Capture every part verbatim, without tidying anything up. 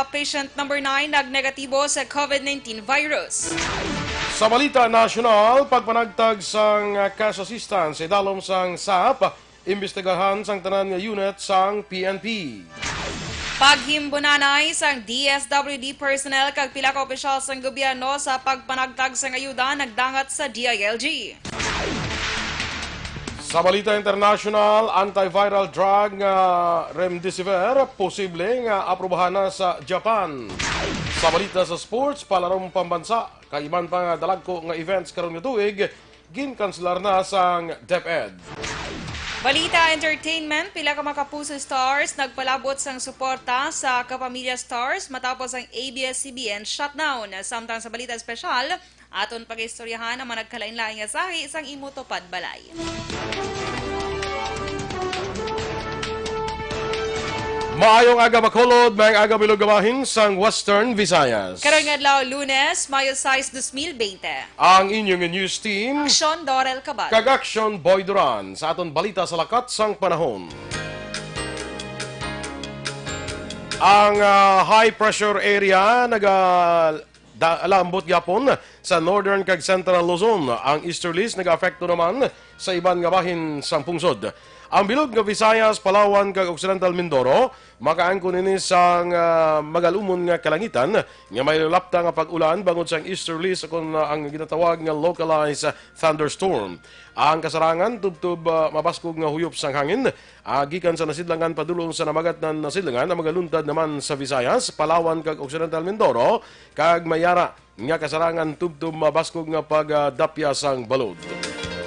patient number nine nag-negatibo sa COVID nineteen virus. Sa balita nasyonal, pagpanagtag sang cash assistance sa idalom sang sap, imbestigahan sang tanan nga unit sang P N P. Paghimbunanay sang D S W D personnel kag pila ka opisyal sang gobyerno sa pagpanagtag sang ayuda nagdangat sa D I L G. Sa balita internasyonal, antiviral drug nga remdesivir posible nga aprubahan na sa Japan. Sa balita sa sports, palarong pambansa kag iban pa nga dalagko nga events karon nga tuig, ginkanselar na sang DepEd. Balita entertainment, pila ka mga Kapuso stars nagpalabot sang suporta sa Kapamilya Stars matapos ang A B S C B N shutdown. Samtang sa balita espesyal, aton pag-istoryahan ang mga nagkalain-lain nga sahi sang imo tupad balay. Maayong aga, Bacolod, maayong aga, bilog nga bahin sang Western Visayas. Karong adlaw, Lunes, Mayo sais, dos mil bente. Ang inyong news team, Aksyon Dorel Cabal kag Aksyon Boy Duran, sa aton balita sa lakat sang panahon. Ang, ah, high pressure area naga-, da-, lambot gyapon sa northern kag central Luzon. Ang easterlies nagaapekto naman sa iban nga bahin sang pungsod. Ang bilog nga Visayas, Palawan, kag Occidental Mindoro makaangkon ini sang, ah, magalumon nga kalangitan nga may lulapta nga pag-ulan bangod sang easterlies, kon, ah, ang ginatawag nga localized thunderstorm. Ang kasarangan tubtob, ah, mabaskog nga huyop sang hangin, ah, gikan sa nasidlangan padulong sa namagat na nasidlangan, ang magaluntad naman sa Visayas, Palawan, kag Occidental Mindoro, kag may ara nga kasarangan tubtob mabaskog nga pagdapya sang balod.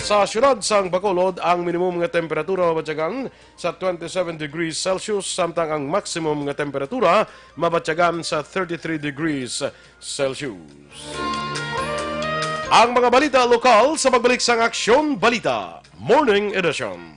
Sa siyudad sang Bacolod, ang minimum nga temperatura mabatyagan sa twenty-seven degrees Celsius, samtang ang maximum nga temperatura mabatyagan sa thirty-three degrees Celsius. Ang mga balita lokal sa pagbalik sang Aksyon Balita Morning Edition.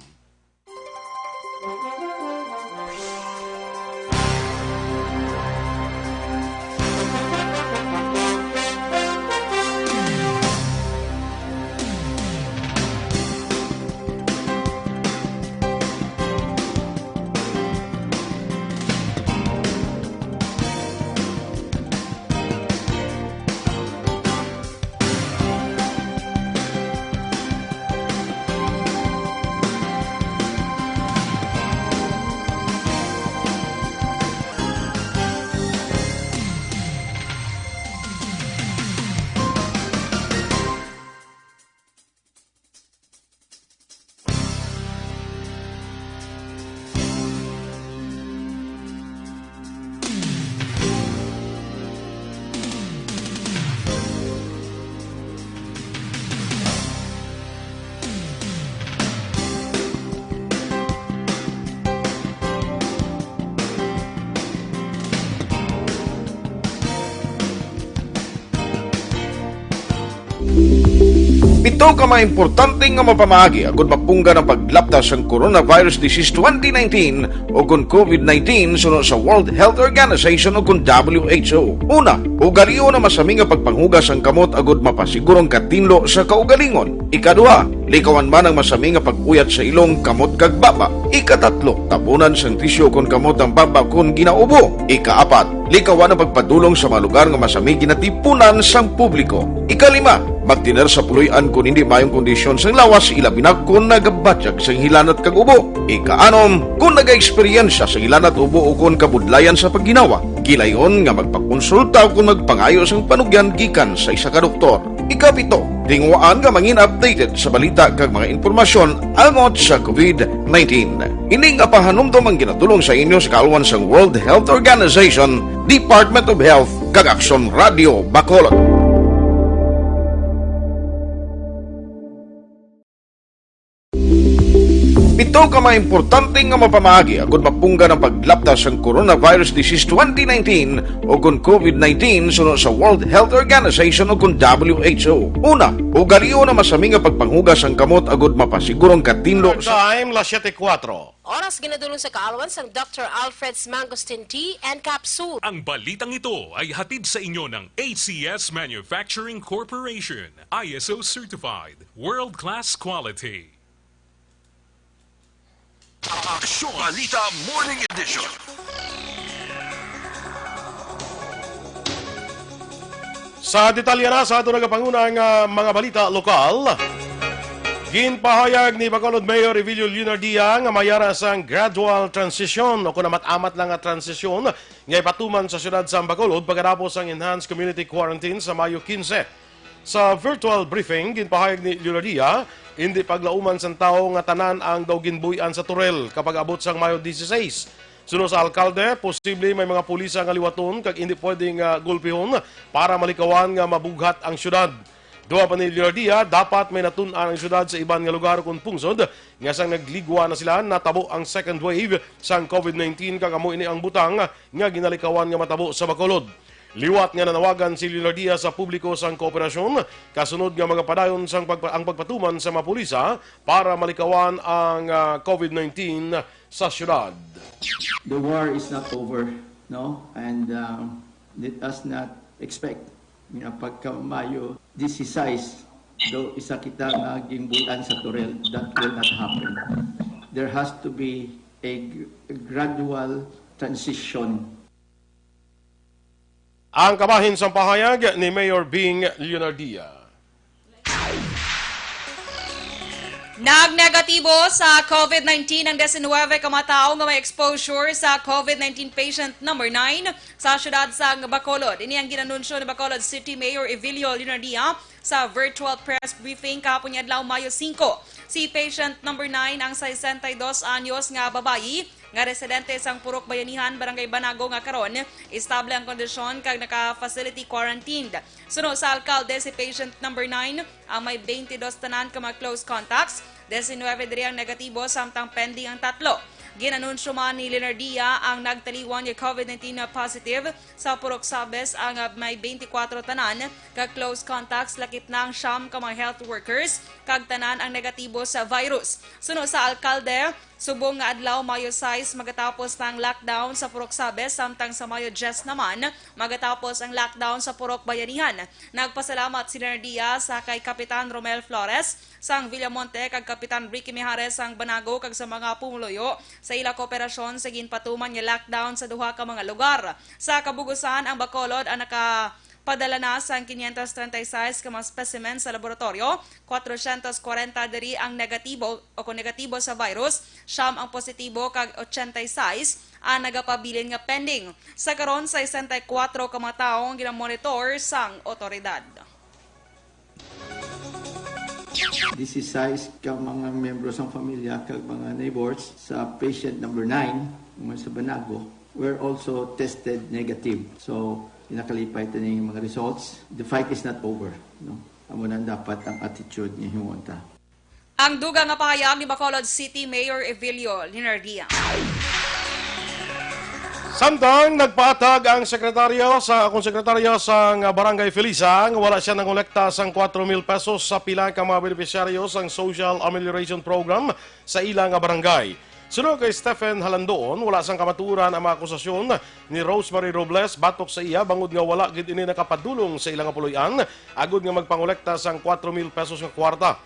Pito ka mga importante nga mapamaagi agud mapunggan ang paglapta sang coronavirus disease twenty nineteen o kon COVID nineteen suno sa World Health Organization o kon W H O. Una, ugalion ang masami nga pagpanghugas sang kamot agud mapasiguro ang katinlo sa kaugalingon. Ikaduha, likawan man ang masami nga pag-uyat sa ilong, kamot, kag baba. Ikatatlo, tabunan sang tisyu kon kamot ang baba kon ginaubo. Ikaapat, likawan ang pagpadulong sa mga lugar nga masami ginatipunan sang publiko. Ikalima, magtener sa puloy-an kon hindi maayong kondisyon sang lawas, ilabi na kon nagabatyag sang hilanat kag ubo. Ikaanom, kon nagaeksperyensya sang hilanat, ubo, o kon kabudlayan sa pagginawa, gilayon nga magpakonsulta o kon magpangayo sang panugyan gikan sa isa ka doktor. Ikapito, tinguhaan nga mangin updated sa balita kag mga impormasyon angot sa COVID nineteen. Ini nga pahanumdom ang ginatulong sa inyo sa kaalwan sang World Health Organization, Department of Health, kag Aksyon Radio Bacolod. Pito ka mga importante nga mapamaagi agud mapunggan ang paglapta sang coronavirus disease twenty nineteen o kon COVID nineteen suno sa World Health Organization o kon W H O. Una, ugalion ang masami nga pagpanghugas sang kamot agud mapasiguro ang katinlo sa Time, las siete cuatro. Oras ginadulong sa kaalwan sang Doctor Alfred's Mangosteen Tea and Capsule. Ang balitang ito ay hatid sa inyo ng A C S Manufacturing Corporation, I S O certified, world-class quality. Aksyon Balita Morning Edition. Sa detalye na sa ato nagapangunang, ah, mga balita lokal, ginpahayag ni Bacolod Mayor Evilio Leonardia nga may ara sang gradual transition o kun amat-amat lang nga transisyon nga ipatuman sa siyudad sa Bacolod pagkatapos ang enhanced community quarantine sa Mayo quince. Sa virtual briefing, ginpahayag ni Leonardia, hindi paglauman sang tawo nga tanan ang daw ginbuy-an sa Toril kapag abot sang Mayo dieciséis. Suno sa alkalde, posible may mga pulis nga liwaton kag hindi pwedeng, ah, gulpihon para malikawan nga mabughat ang syudad. Duha pa ni Leonardia, dapat may natun-an ang syudad sa iban nga lugar kon pungsod nga sang nagligwa na sila natabo ang second wave sang COVID nineteen kag amo ini ang butang nga ginalikawan nga matabo sa Bacolod. Liwat nga nanawagan si Leonardia sa publiko sang kooperasyon kasunod nga magapadayon sang pagpa-, ang pagpatuman sa mga pulisa para malikawan ang, ah, COVID nineteen sa syudad. The war is not over, no? And um, let us not expect nga pagka Mayo dieciséis, do isa kita nga ginbuy-an sa Toril. That will not happen. There has to be a g- gradual transition. Ang kabahin sang pahayag ni Mayor Bing Leonardia. Nagnegatibo sa COVID nineteen ang diecinuebe ka mga tawo nga may exposure sa COVID nineteen patient number nine sa siyudad sang Bacolod. Ini ang ginanunsyo ni Bacolod City Mayor Evilio Leonardia sa virtual press briefing kahapon nga adlaw, Mayo singko. Si patient number nine ang sesenta y dos anyos nga babayi nga residente sang Purok Bayanihan, Barangay Banago, nga karon estable ang kondisyon kag naka-facility quarantined. Suno sa alkalde, si patient number nine ang may twenty-dos tanan ka mga close contacts, diecinuebe diri ang negatibo, samtang pending ang tatlo. Ginanunsyo man ni Leonardia ang nagtaliwan nga COVID nineteen na positive sa Purok Sabes ang, ah, may twenty-kwatro tanan ka close contacts, lakip na ang siyam ka mga health workers, kag tanan ang negatibo sa virus. Suno sa alkalde, subong nga adlaw, Mayo sais, magatapos na ang lockdown sa Purok Sabes, samtang sa Mayo diyes naman, magatapos ang lockdown sa Purok Bayanihan. Nagpasalamat si Leonardia sa kay Kapitan Romel Flores sang Villamonte kag Kapitan Ricky Mijares sang Banago kag sa mga pumuluyo sa ila kooperasyon sa ginpatuman nga lockdown sa duha ka mga lugar. Sa kabug-usan, ang Bacolod ang nakapadala na sang quinientos treinta y seis ka mga specimen sa laboratorio, cuatrocientos cuarenta diri ang negatibo o kon negatibo sa virus, siyam ang positibo kag ochenta y seis ang nagapabilin nga pending. Sa karon, sesenta y kuwatro ka mga tawo ang ginamonitor sang otoridad. Dieciséis ka mga miyembro sang pamilya kag mga neighbors sa patient number nine nga sa Banago were also tested negative. So, nakalipay ta ning mga results. The fight is not over, no? Amo na dapat ang attitude nga himuon ta. Ang dugang nga pahayag ni Bacolod City Mayor Evilio Leonardia. Samtang nagpatag ang sekretaryo sa, akong sekretarya sang Barangay Felisa nga wala siya nangolekta sang kwatro mil pesos sa pila ka mga benepisyaryo sang Social Amelioration Program sa ila nga barangay. Suno kay Stephen Halandoon, wala sang kamaturan ang mga akusasyon ni Rosemary Robles batok sa iya bangod nga wala gid ini nakapadulong sa ila nga puloy-an agud nga magpangolekta sang kwatro mil pesos nga kwarta.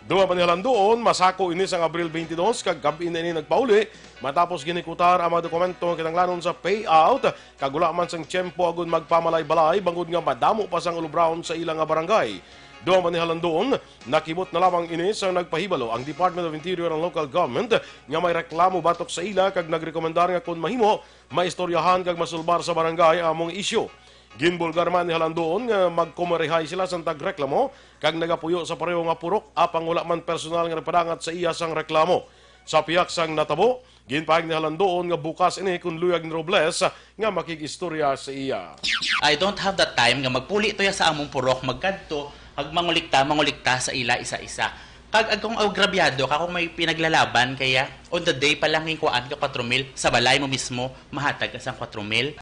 Dugang pa ni Halandoon, masako ini sang Abril twenty-dos kag gab-i na ini nagpauli matapos ginhikutar ang mga dokumento nga kinahanglanon sa payout kag wala man sang tiyempo agud magpamalay-balay bangod nga madamo pa sang ulob-raon sa ila nga barangay. Dugang pa ni Halandoon, nakibot na lamang ini sang nagpahibalo ang Department of Interior and Local Government nga may reklamo batok sa ila kag nagrekomendar nga kon mahimo, maistoryahan kag masulbar sa barangay ang among isyu. Ginbulgar man ni Halandoon nga magkumarihay sila sang tagreklamo kag nagapuyo sa pareho nga purok apang wala man personal nga nagpadangat sa iya sang reklamo. Sa pihak sang natabo, ginpahayag ni Halandoon nga bukas ini kon luyag ni Robles nga makig-istorya sa iya. I don't have the time nga magpuli tuya sa among purok, magkadto, ag mangulikta, mangulikta sa ila isa-isa. Kag agkong agrabyado ka kung may pinaglalaban, kaya on the day pa lang ginkuhaan ka kwatro mil, sa balay mo mismo mahatag ka sang kwatro mil.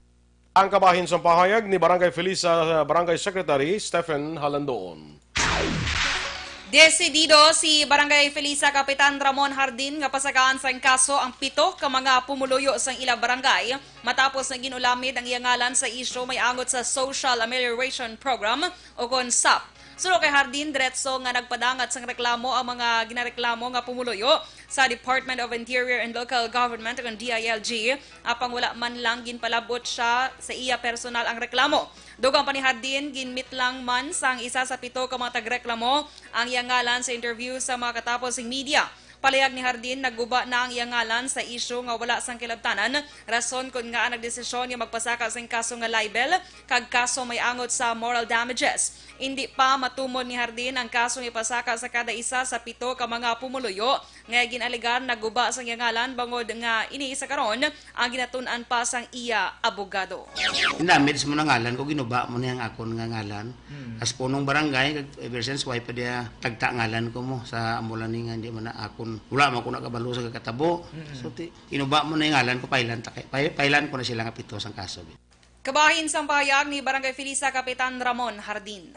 Ang kabahin sang pahayag ni Barangay Felisa Barangay Secretary Stephen Halandoon. Desidido si Barangay Felisa Kapitan Ramon Hardin nga pasagaan sang kaso ang pito ka mga pumuluyo sang ila barangay matapos nga gin-ulamid ang iya ngalan sa isyu may angot sa Social Amelioration Program o kon sap. Suno kay Hardin, diretso nga nagpadangat sang reklamo ang mga ginareklamo nga pumuluyo sa Department of Interior and Local Government o kon D I L G, apang wala man lang ginpalab-ot siya sa iya personal ang reklamo. Dugang pa ni Hardin, ginmitlang man sang isa sa pito ka mga tagreklamo ang iya ngalan sa interview sa mga katapos sing media. Palihag ni Hardin, nagguba na ang iya ngalan sa isyu nga wala sang kilabtanan, rason kon ngaa nagdesisyon nga magpasaka sing kaso nga libel kag kaso may angot sa moral damages. Indi pa matumon ni Hardin ang kaso nga ipasaka sa kada isa sa pito ka mga pumuluyo nga ginalegar nagguba sang iya ngalan, bangod nga ini sa karon ang ginatun-an pa sang iya abogado. Damage mo na ngalan ko, ginuba mo na ang akon nga ngalan. Mm. As punong barangay, kag ever since, why pa diya tagta ngalan ko mo sa amo lang ni nga hindi man na akon, wala man ko nakabalo sa kakatabo. Mm. So, ti, ginuba mo na yung ngalan ko, pailan, ta kay, pai-, pailan ko na sila nga pito sang kaso. Kabahin sang pahayag ni Barangay Felisa Kapitan Ramon Hardin.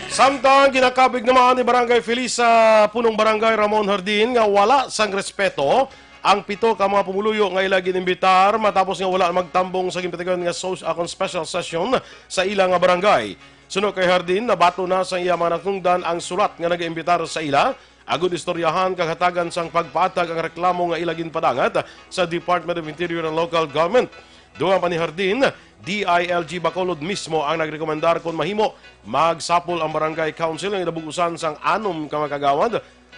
Samtang ginakabig naman ni Barangay Felisa, Punong Barangay Ramon Hardin, nga wala sang respeto ang pito ka mga pumuluyo nga ila gin-imbitar matapos nga wala magtambong sa ginpatigayon nga so-, akon special session sa ila nga barangay. Suno kay Hardin, nabaton na sa iya mga natungdan ang sulat nga nag-imbitar sa ila agud istoryahan kag hatagan sang pagpaatag ang reklamo nga ila ginpadangat sa Department of Interior and Local Government. Dugang pa ni Hardin, D I L G Bacolod mismo ang nagrekomendar kon mahimo magsapol ang Barangay Council nga ginabugusan sang anom ka mga kagawad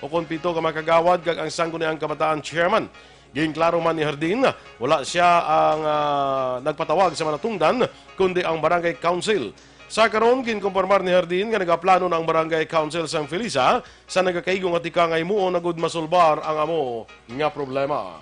o kon pito ka mga kagawad kag ang Sangguniang Kabataan Chairman. Ginklaro man ni Hardin, wala siya ang, ah, nagpatawag sa mga natungdan, kundi ang Barangay Council. Sa karon, ginkompormar ni Hardin nga nagaplano na ang Barangay Council sang Felisa sa nagakaigo nga tikang nga himuon agud masulbar ang amo nga problema.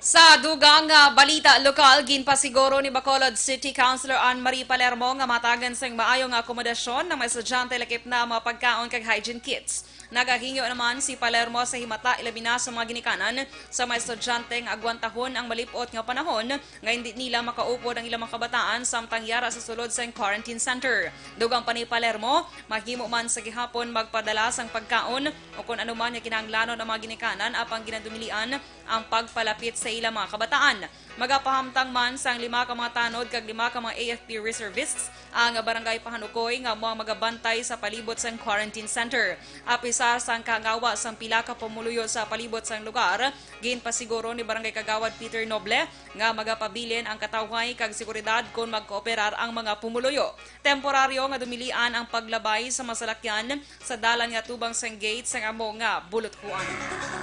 Sa dugang nga balita lokal, ginpasiguro ni Bacolod City Councilor Ann Marie Palermo nga matagan sang maayo nga akomodasyon ang mga estudyante, lakip na ang mga pagkaon kag hygiene kits. Nagahingyo naman si Palermo sa himata, ilabi na sa mga ginikanan sa mga estudyante nga agwantahon ang malip-ot nga panahon nga hindi nila makaupod ang ilang mga kabataan samtang yara sa sulod sang quarantine center. Dugang pa ni Palermo, mahimo man sa gihapon magpadala sang pagkaon o kon anuman nga kinahanglanon ang mga ginikanan, apang ginadumilian ang pagpalapit sa ilang mga kabataan. Magapahamtang man sang lima ka mga tanod kag lima ka mga A F P reservists ang Barangay Pahanukoy nga amo ang magabantay sa palibot sang quarantine center. Apisar sang kahangawa sang pila ka pumuluyo sa palibot sang lugar, ginpasiguro ni Barangay Kagawad Peter Noble nga magapabilin ang katawhay kag seguridad kon magkooperar ang mga pumuluyo. Temporaryo nga dumilian ang paglabay sa mga salakyan sa dalan nga tubang sang gate sang amo nga buluthuan.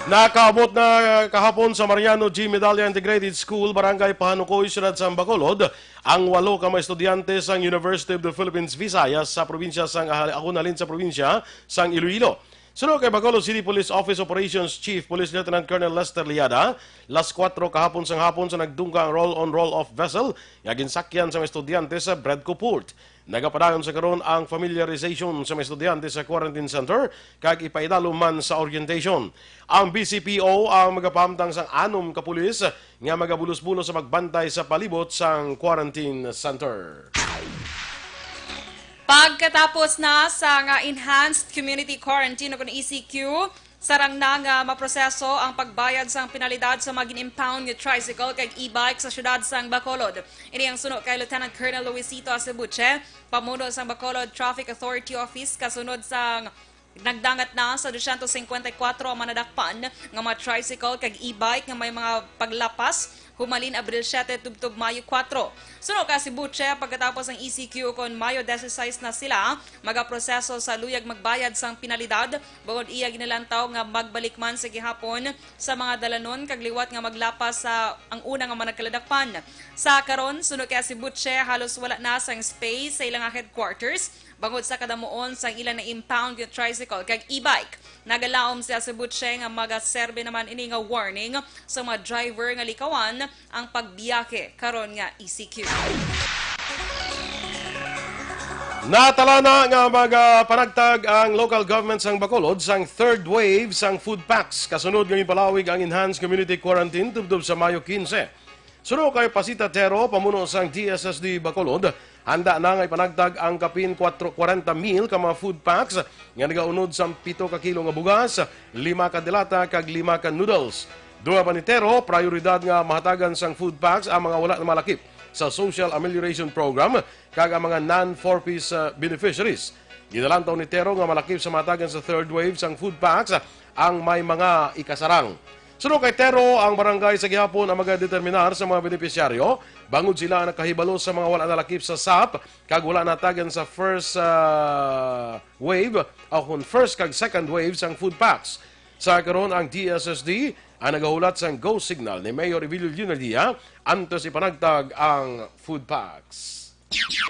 Nakaabot na kahapon sa Mariano G Medalla Integrated School, Barangay Pahanukoy, Siyudad sang Bacolod, ang walo ka mga estudyante sang University of the Philippines Visayas sa probinsya sang Ahal-, Agunalin sa probinsya sang Iloilo. Suno kay Bacolod City Police Office Operations Chief Police Lieutenant Colonel Lester Liada, las kuwatro kahapon sang hapon sa nagdungga ang roll-on, roll-off vessel nga ginsakyan sa mga estudyante sa Bredco Port. Nagapadayon sa karon ang familiarization sa mga estudyante sa quarantine center kag ipaidalom man sa orientation. Ang B C P O ang magapahamtang sang anom ka pulis nga magabulos-bulos sa magbantay sa palibot sang quarantine center. Pagkatapos na sa nga Enhanced Community Quarantine o kon E C Q, sarang na nga maproseso ang pagbayad sang penalidad sa mga gin-impound nga tricycle kag e-bike sa siyudad sang Bacolod. Ini ang suno kay Lieutenant Colonel Luisito Acebuche, pamuno sang Bacolod Traffic Authority Office, kasunod sang nagdangat na sa dosyentos singkwenta y kuwatro ang manadakpan nga mga tricycle kag e-bike nga may mga paglapas humalin Abril siete tubtob Mayo kuwatro. Suno kay Acebuche, pagkatapos ang E C Q kon Mayo disisais na sila magaproseso sa luyag magbayad sang penalidad, bangod iya ginalantaw nga magbalik man sa gihapon sa mga dalanon kag liwat nga maglapas sa ang una nga managkaladakpan. Sa karon, suno kay Acebuche, halos wala na sang space sa ilang headquarters bangod sa kadamuon sang ila na-impound nga tricycle kag e-bike. Nagalaom si Acebuche nga magaserbi naman ini nga warning sa mga driver nga likawan ang pagbiyahe karon nga E C Q. Natala na nga magapanagtag ang local government sang Bacolod sang third wave sang food packs kasunod nga ginpalawig ang enhanced community quarantine tubtob sa Mayo quince. Suno kay Pasita Tero, pamuno sang D S S D Bacolod, handa na nga ipanagtag ang kapin kwatro, kwarenta mil ka mga food packs nga nagaunod sang pito ka kilo nga bugas, lima ka delata, kag lima ka noodles. Dugang pa ni Tero, prayoridad nga mahatagan sang food packs ang mga wala na malakip sa Social Amelioration Program kag ang mga non-four Ps, uh, beneficiaries. Ginalantaw ni Tero nga malakip sa mahatagan sa third wave sang food packs ang may mga ikasarang. Suno kay Tero, ang barangay sa gihapon ang magadeterminar sa mga benepisyaryo bangod sila nakahibalo sa mga wala nalakip sa sap kag wala natagan sa first, ah, wave o kon first kag second wave sang food packs. Sa karon, ang D S S D ang nagahulat sang go signal ni Mayor Evelio Leonardia antes ipanagtag ang food packs.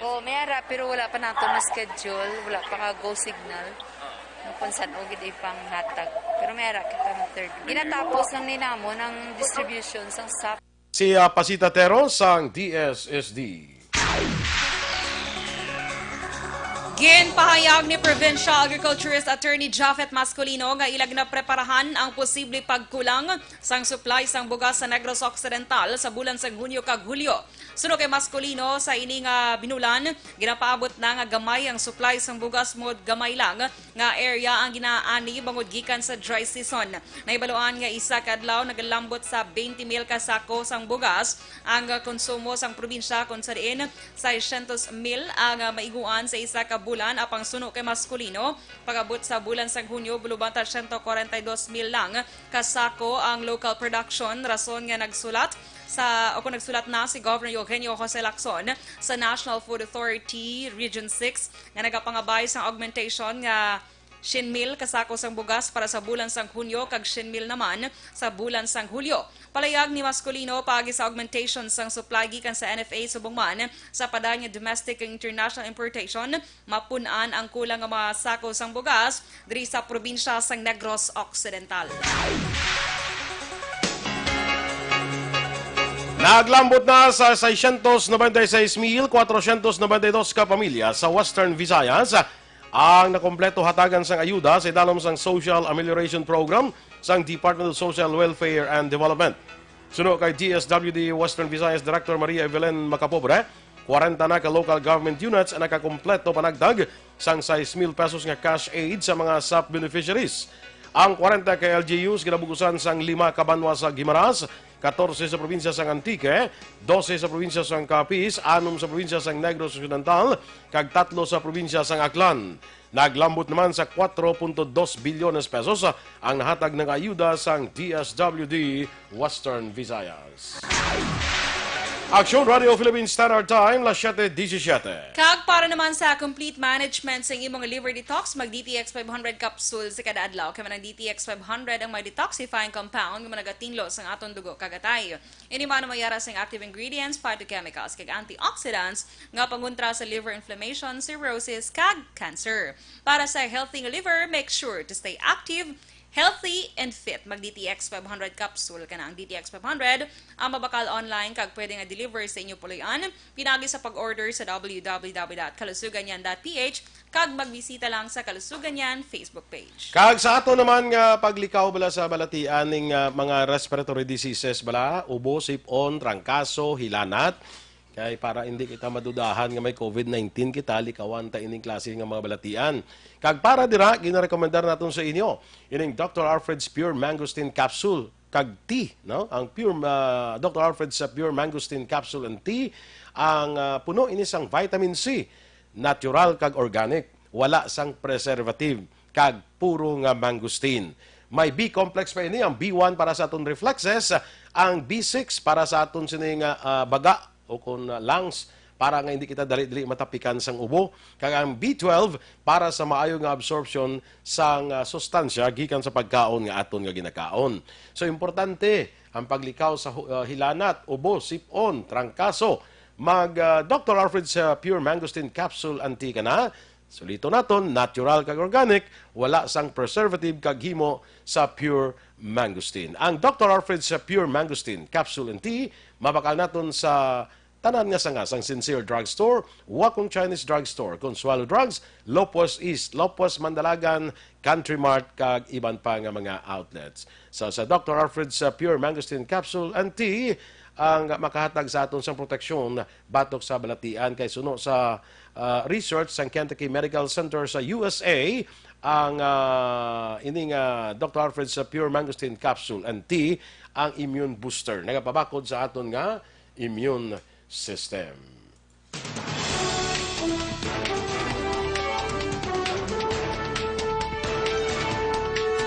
O, may ara, pero wala pa nato ma-schedule, wala pa ka go signal. Kung san-o gid ipanghatag. Pero may ara kita nga third. Ginatapos lang ni namon ang distribution sang sap. Si, ah, Pasita Tero sang D S S D. Ginpahayag ni Provincial Agriculturist Attorney Japhet Masculino nga ila ginapreparahan ang posible pagkulang sang supply sang bugas sa Negros Occidental sa bulan sang Hunyo kag Hulyo. Suno kay Masculino, sa ini nga binulan, ginapaabot na nga gamay ang supply sang bugas, mod gamay lang nga area ang ginaani bangod gikan sa dry season. Nahibaluan nga isa ka adlaw nagalambot sa twenty mil ka sako sang bugas ang konsumo sang probinsya, kon sa diin seiscientos mil ang maiguan sa isa ka bulan, apang suno kay Masculino, pag-abot sa bulan sang Hunyo, bulubanta siyento kwarenta y dos mil lang ka sako ang local production, rason nga nagsulat sa, o kung nagsulat na si Governor Eugenio Jose Lacson sa National Food Authority Region six nga nagapangabay sang augmentation nga syen mil ka sako sang bugas para sa bulan sang Hunyo kag syen mil naman sa bulan sang Hulyo. Palayag ni Masculino, paagi sa augmentation sang supply gikan sa N F A subong man sa padayon nga domestic kag international importation, mapun-an ang kulang nga mga sako sang bugas diri sa probinsya sang Negros Occidental. Naglambot na sa seiscientos noventa y seis mil cuatrocientos noventa y dos ka pamilya sa Western Visayas ang nakompleto hatagan sang ayuda sa idalom sang Social Amelioration Program sang Department of Social Welfare and Development. Suno kay D S W D Western Visayas Director Maria Evelyn Macapobre, kwarenta na ka local government units ang nakakompleto panagtag sang sais mil pesos nga cash aid sa mga sap beneficiaries. Ang kwarenta ka L G Us ginabugusan sang lima ka banwa sa Guimaras, katorse sa probinsya sang Antique, dose sa probinsya sang Capiz, anom sa probinsya sang Negros Occidental, kag tatlo sa probinsya sang Aklan. Naglambot naman sa kuwatro punto dos bilyones pesos ang nahatag nga ayuda sang D S W D Western Visayas. Aksyon Radio Philippine Standard Time, las siete diecisiete. Kag para naman sa complete management sa imong liver detox, mag D T X five hundred capsule sa kada adlaw. Kay man ang D T X five hundred ang may detoxifying compound nga nagatinlo sang aton dugo kag atay. Ini man mayara sang active ingredients, phytochemicals, kag antioxidants nga pangontra sa liver inflammation, cirrhosis, kag cancer. Para sa healthy nga liver, make sure to stay active, healthy, and fit. Mag D T X five hundred capsule ka na. Ang D T X five hundred ang mabakal online kag pwede nga deliver sa inyo puloy-an. Pinagi sa pag-order sa W W W dot kalusuganyan dot P H kag magbisita lang sa Kalusuganyan Facebook page. Kag sa ato naman nga paglikaw bala sa balatian ning, ah, mga respiratory diseases bala, ubo, sip-on, trangkaso, hilanat. Kay para hindi kita madudahan nga may covid nineteen kita, likawan ta ining klase nga mga balatian. Kag para dira, ginarekomendar naton sa inyo ining Doctor Alfred's Pure Mangosteen Capsule kag tea, no? Ang Pure, ah, Doctor Alfred's, ah, Pure Mangosteen Capsule and Tea, ang, ah, puno ini sang vitamin C, natural kag organic, wala sang preservative, kag puro nga mangosteen. May B complex pa ini, ang B one para sa aton reflexes, ang B six para sa aton sini nga, ah, baga o kon, ah, lungs, para nga hindi kita dali-dali matapikan sang ubo, kag ang B twelve para sa maayo nga absorption sang, ah, sustansya gikan sa pagkaon nga aton nga ginakaon. So, importante ang paglikaw sa hu-, ah, hilanat, ubo, sip-on, trangkaso. Mag, ah, Doctor Alfred's, ah, Pure Mangosteen Capsule and Tea ka na. Suliton naton, natural kag organic, wala sang preservative kag himo sa Pure Mangosteen. Ang Doctor Alfred's, ah, Pure Mangosteen Capsule and Tea, mabakal naton sa tanan nga sanga sang Sincere Drugstore, Wakong Chinese Drugstore, Consuelo Drugs, Lopez East, Lopez Mandalagan, Country Mart, kag iban pa nga mga outlets. So, sa Doctor Alfred's, ah, Pure Mangosteen Capsule and Tea ang makahatag sa aton sang proteksyon batok sa balatian, kay suno sa, ah, research sang Kentucky Medical Center sa U S A, ang, ah, ining, ah, Doctor Alfred's, ah, Pure Mangosteen Capsule and Tea ang immune booster. Nagapabakod sa aton nga immune system.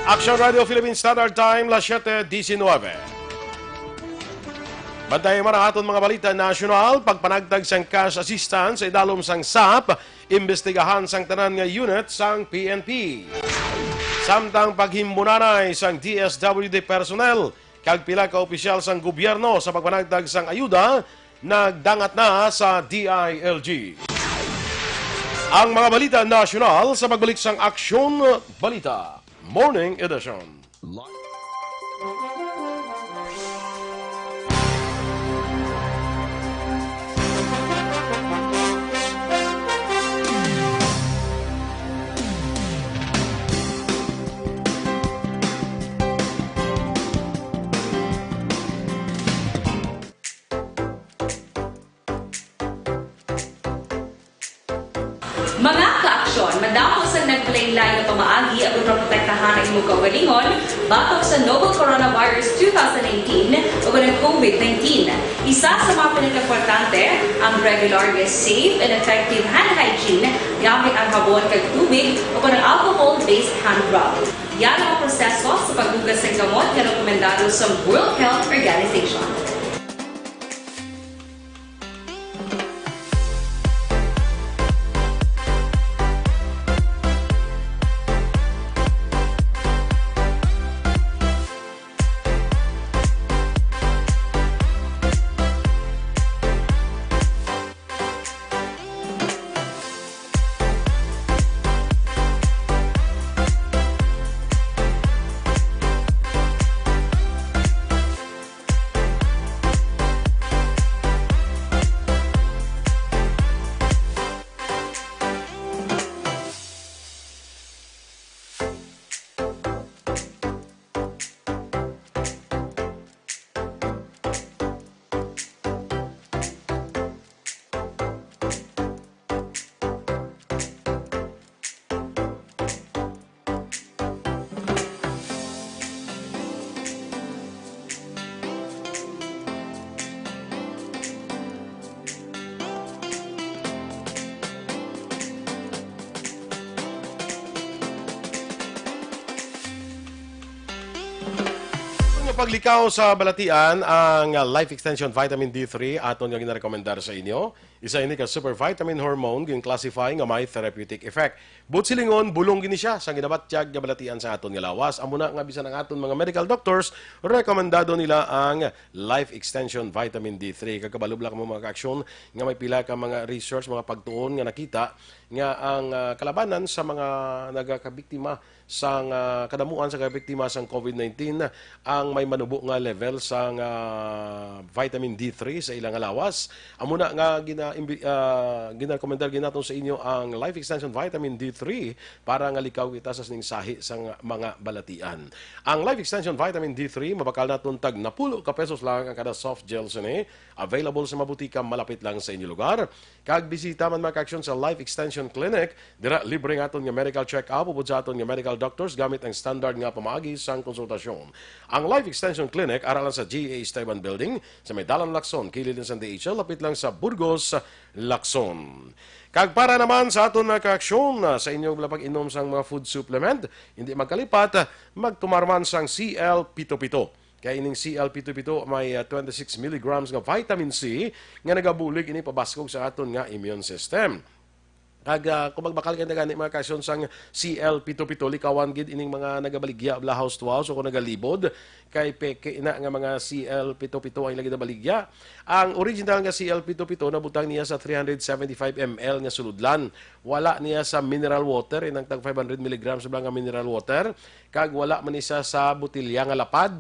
Action Radio Philippine Standard Time, las siete diecinueve. Bantayan man ang aton mga balita nasyonal. Pagpanagtag sang cash assistance sa idalom sang sap, imbestigahan sang tanan nga unit sang P N P. Samtang paghimbunanay sang D S W D personnel kag pila ka opisyal sang gobyerno sa pagpanagtag sang ayuda nagdangat na sa D I L G. Ang mga balita nasyonal sa pagbalik sang Aksyon Balita Morning Edition. Mga kaaksyon, madamo sang naglain-lain nga pamaagi aron maprotektahan ang imo kaugalingon batok sa novel coronavirus two thousand nineteen o ang COVID nineteen. Isa sa mga pinakaimportante ang regular nga safe and effective hand hygiene gamit ang habon kag tubig o ang alcohol-based hand rub. Yara ang proseso sa paghugas sang kamot nga rekomendado sa World Health Organization. Nga paglikaw sa balatian, ang, uh, Life Extension Vitamin D three aton nga ginarekomendar sa inyo. Isa ini ka super vitamin hormone gin-classify nga may therapeutic effect. Buot silingon, bulong gini siya sa ginabatyag nga balatian sa aton nga lawas. Amo na nga bisan ang aton mga medical doctors, rekomendado nila ang Life Extension Vitamin D three. Kag kabalo bala kamo, mga kaaksyon, nga may pila ka mga research, mga pagtuon nga nakita nga ang, ah, kalabanan sa mga nagakabiktima sang, ah, kadamuan sa kabiktima sang COVID nineteen ang may manubo nga level sang, ah, vitamin D three sa ilang lawas. Amo na nga gina-, imbi-, ah, ginarekomendar ginaton sa inyo ang Life Extension Vitamin D three para nga likaw kita sa sining sahi sang mga balatian. Ang Life Extension Vitamin D three, mabakal naton tag napulo ka pesos lang ang kada soft gel sini. Available sa mga butika malapit lang sa inyo lugar. Kag bisita man, mga kaaksyon, sa Life Extension Clinic. Dira, libre ang aton nga medical check-up upod sa aton nga medical doctors gamit ang standard nga pamaagi sang konsultasyon. Ang Life Extension Clinic ara lang sa G A Esteban Building, sa may Dalan Lacson, kilid lang sa D H L, lapit lang sa Burgos, Lacson. Kag para naman sa aton, mga kaaksyon, ah, sa inyo pag-inom sang mga food supplement, hindi magkalipat, ah, magtumar man sang C L pito pito. Kay ining C L pito pito may, ah, twenty-six milligrams nga vitamin C nga nagabulig ini pabaskog sa aton nga immune system. Kag, ah, kung magbakal kayo na gani, mga kaaksyon, sang C L pito pito, likawan gid ining mga nagabaligya bala house to house o kung nagalibod, kay peke ina nga mga C L pito pito ang ila ginabaligya. Ang original nga C L pito pito, nabutang niya sa three hundred seventy-five M L nga sulodlan. Wala niya sa mineral water, inang tag five hundred milligrams bala nga mineral water, kag wala man isa sa botelya nga lapad.